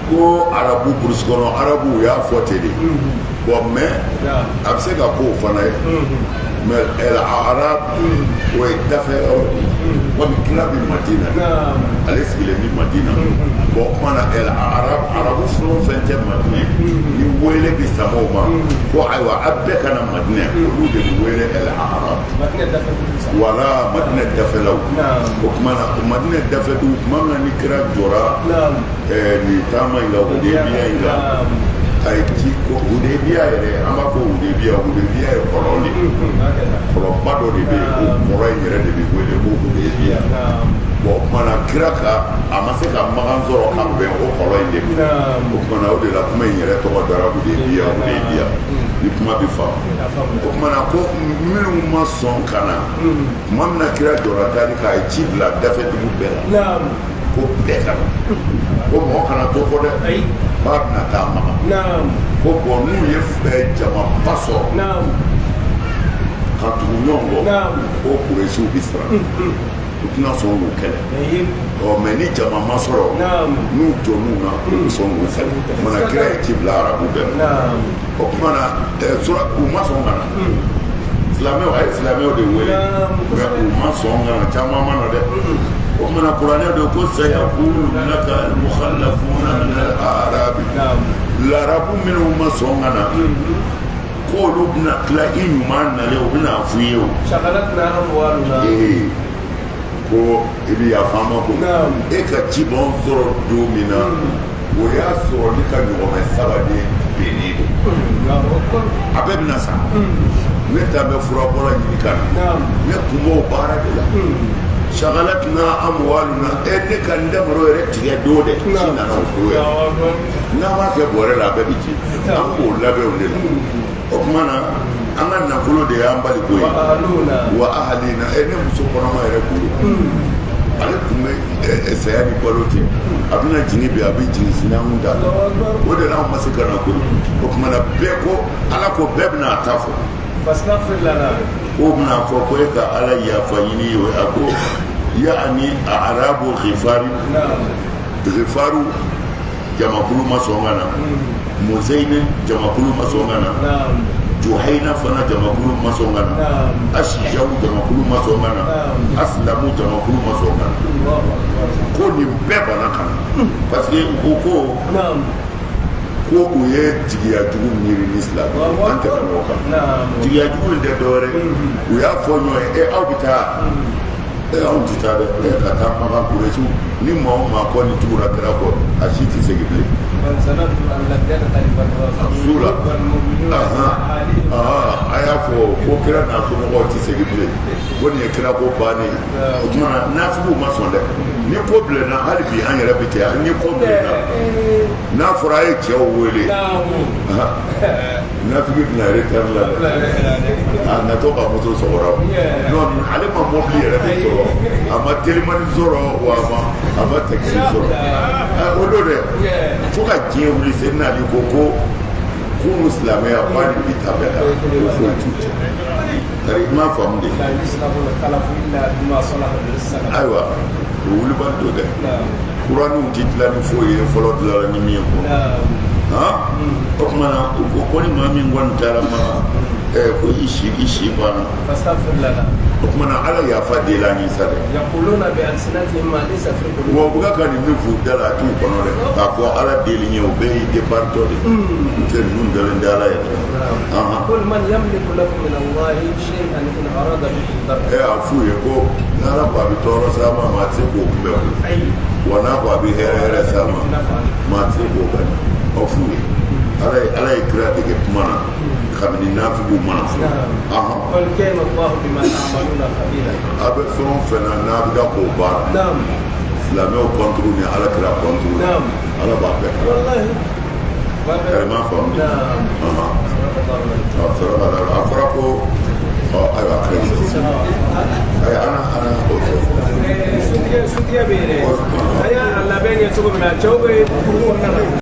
ko arabu, burusi kɔnɔ arabu y'a fɔ ten de. Bon, mais نعم a bɛ se ka k'o fana ye. Mais arab o ye dafɛ yɔrɔ de ye, komi kira bɛ Madina, ale sigilen bɛ Madina. Bon, o tuma na el arab, arabu fɛn o fɛn tɛ Madina, ni wele bɛ sama o ma ko ayiwa a bɛɛ ka na Madina, olu de bɛ wele el arab. Wala Madina dafɛlaw. O tuma na Madina dafɛ dugu, tuma min na ni kira jɔra nin taama in kan, Hudebiya in kan, a ye ci ko Hudebiya yɛrɛ, an b'a fɔ Hudebiya, Hudebiya ye kɔlɔn de ye, kɔlɔnba dɔ de bɛ yen, o kɔlɔn in yɛrɛ de bɛ wele ko Hudebiya. Bon, o tuma na kira ka a ma se ka magan sɔrɔ ka bɛn o kɔlɔn in de ma. O tuma na o de la kuma in yɛrɛ tɔgɔ dara Hudebiya, Hudebiya ni kuma bɛ faamu. O tuma na ko minnu ma sɔn ka na, tuma min na kira jɔra taali k'a ye ci bila dafɛ dugu bɛɛ la ko bɛɛ ka na, ko mɔgɔ kana to kɔ dɛ, k'a bɛna taa Makan. Ko bɔn, n'u ye jamaba sɔrɔ ka tugu ɲɔgɔn kɔ, ko Kuresiw bɛ siran, u tɛna sɔn k'u kɛlɛ. Ɔ mɛ ni jama ma sɔrɔ, n'u jɔn'u na, u bɛ sɔn k'u kɛlɛ. O tuma na kira ye ci bila arabu bɛɛ ma. O tuma na sura u ma sɔn ka na. Silamɛw, a ye silamɛw de wele, mɛ u ma sɔn ka na, caman ma na dɛ. O tuma na kuranɛ don ko sayaqulu laka al-mukhallafuna min al-a'rabi, larabu minnu ma sɔn ka na, k'olu bɛna tila i ɲuman nalen, u bɛna f'u ye o ko i bɛ yafa an ma, ko e ka ci b'anw sɔrɔ don min na, o y'a sɔrɔ ne ka ɲɔgɔmɛ saba de bennen don, a bɛɛ bɛna sa, ne ta bɛ furabɔla ɲini ka na, ne kun b'o baara de la. Shagalatna amwaluna, e ne ka n damaro yɛrɛ tigɛ don dɛ, ci nana o don yɛrɛ, n'an b'a kɛ bɔrɛ la, a bɛɛ bɛ ci, an b'o labɛnw de la. O tuma na an ka nafolo de y'an bali ko ye, wa ahalina, e ne muso kɔnɔma yɛrɛ kun don, ale tun bɛ saya ni balo cɛ, a bɛna jigin bi, a bɛ jigin sini, an kun t'a la, o de la anw ma se ka na koyi. O tuma na bɛɛ ko Ala ko bɛɛ bɛna a ta fɔ. Ko bɛna fɔ ko e ka Ala yafa ɲini ye, a ko yaani arabu ghifari, ghifaru jamakulu ma sɔn ka na, Muzayne jamakulu ma sɔn ka na, Juhayna fana jamakulu ma sɔn ka na, Asijawu jamakulu ma sɔn ka na, Asilamu jamakulu ma sɔn ka na, ko nin bɛɛ banna ka na, parce que u ko ko u ye jigiya jugu miiri ni silamɛ, an tɛmɛ o kan. Jigiya jugu in tɛ dɔwɛrɛ, u y'a fɔ ɲɔgɔn ye, e aw bɛ taa, e anw tɛ taa dɛ, e ka taa Makan, Kuresiw ni maa o maa kɔ ni tugura kira kɔ, a si tɛ segin bilen. Su la a y'a fɔ ko kira n'a somɔgɔw tɛ segin bilen, ko nin ye kira ko bannen ye. O tuma na nafigiw ma sɔn dɛ. Ni ko bilenna, hali bi an yɛrɛ bɛ ten, ni ko bilenna, n'a fɔra a ye cɛw wele, nafigi bɛna retard la dɛ, a natɔ ka moto sɔgɔra, non ale ma mobili yɛrɛ de sɔrɔ, a ma telimani sɔrɔ, wa a ma taxi sɔrɔ, o don dɛ, fo ka diɲɛ wuli, Seydina Ali ko ko kunu silamɛya k'a ni bi ta bɛɛ la, ko foyi t'u cɛ. Tari i m'a faamu de. Ayiwa, o wulibali don dɛ, kuraniw ti dilan ni foyi ye, fɔlɔ dilanna ni min ye kɔ. O tuma na u ko ko ni maa min kɔni taara Makan, ko i si banna. O tuma na Ala yafa deli an ye sa dɛ. Wa u bɛ ka nin min f'u da la, a t'u kɔnɔ dɛ, k'a fɔ Ala deli ye, o bɛɛ y'i départ tɔ de ye, n tɛ ninnu dalen tɛ Ala yɛrɛ. A f'u ye ko n'Ala ko a bɛ tɔɔrɔ s'a ma, maa tɛ se k'o kunbɛn koyi, wa n'a ko a bɛ hɛrɛ hɛrɛ s'a ma, maa tɛ se k'o bɛn. Aw f'u ye Ala ye kira dege kuma na kabini nafigiw mana fɔ. A bɛ fɛn o fɛn na, n'a bɛ ka k'o baara, silamɛw contre ni Ala kira contre, Ala b'a bɛɛ kɛ. I m'a faamu de. A fɔra ko ayiwa a ayi ana ana o tɛ. Sutigɛ bɛ yen dɛ, a y'a labɛn kɛ cogo min na, cɛw bɛ kuru kɔnɔna na.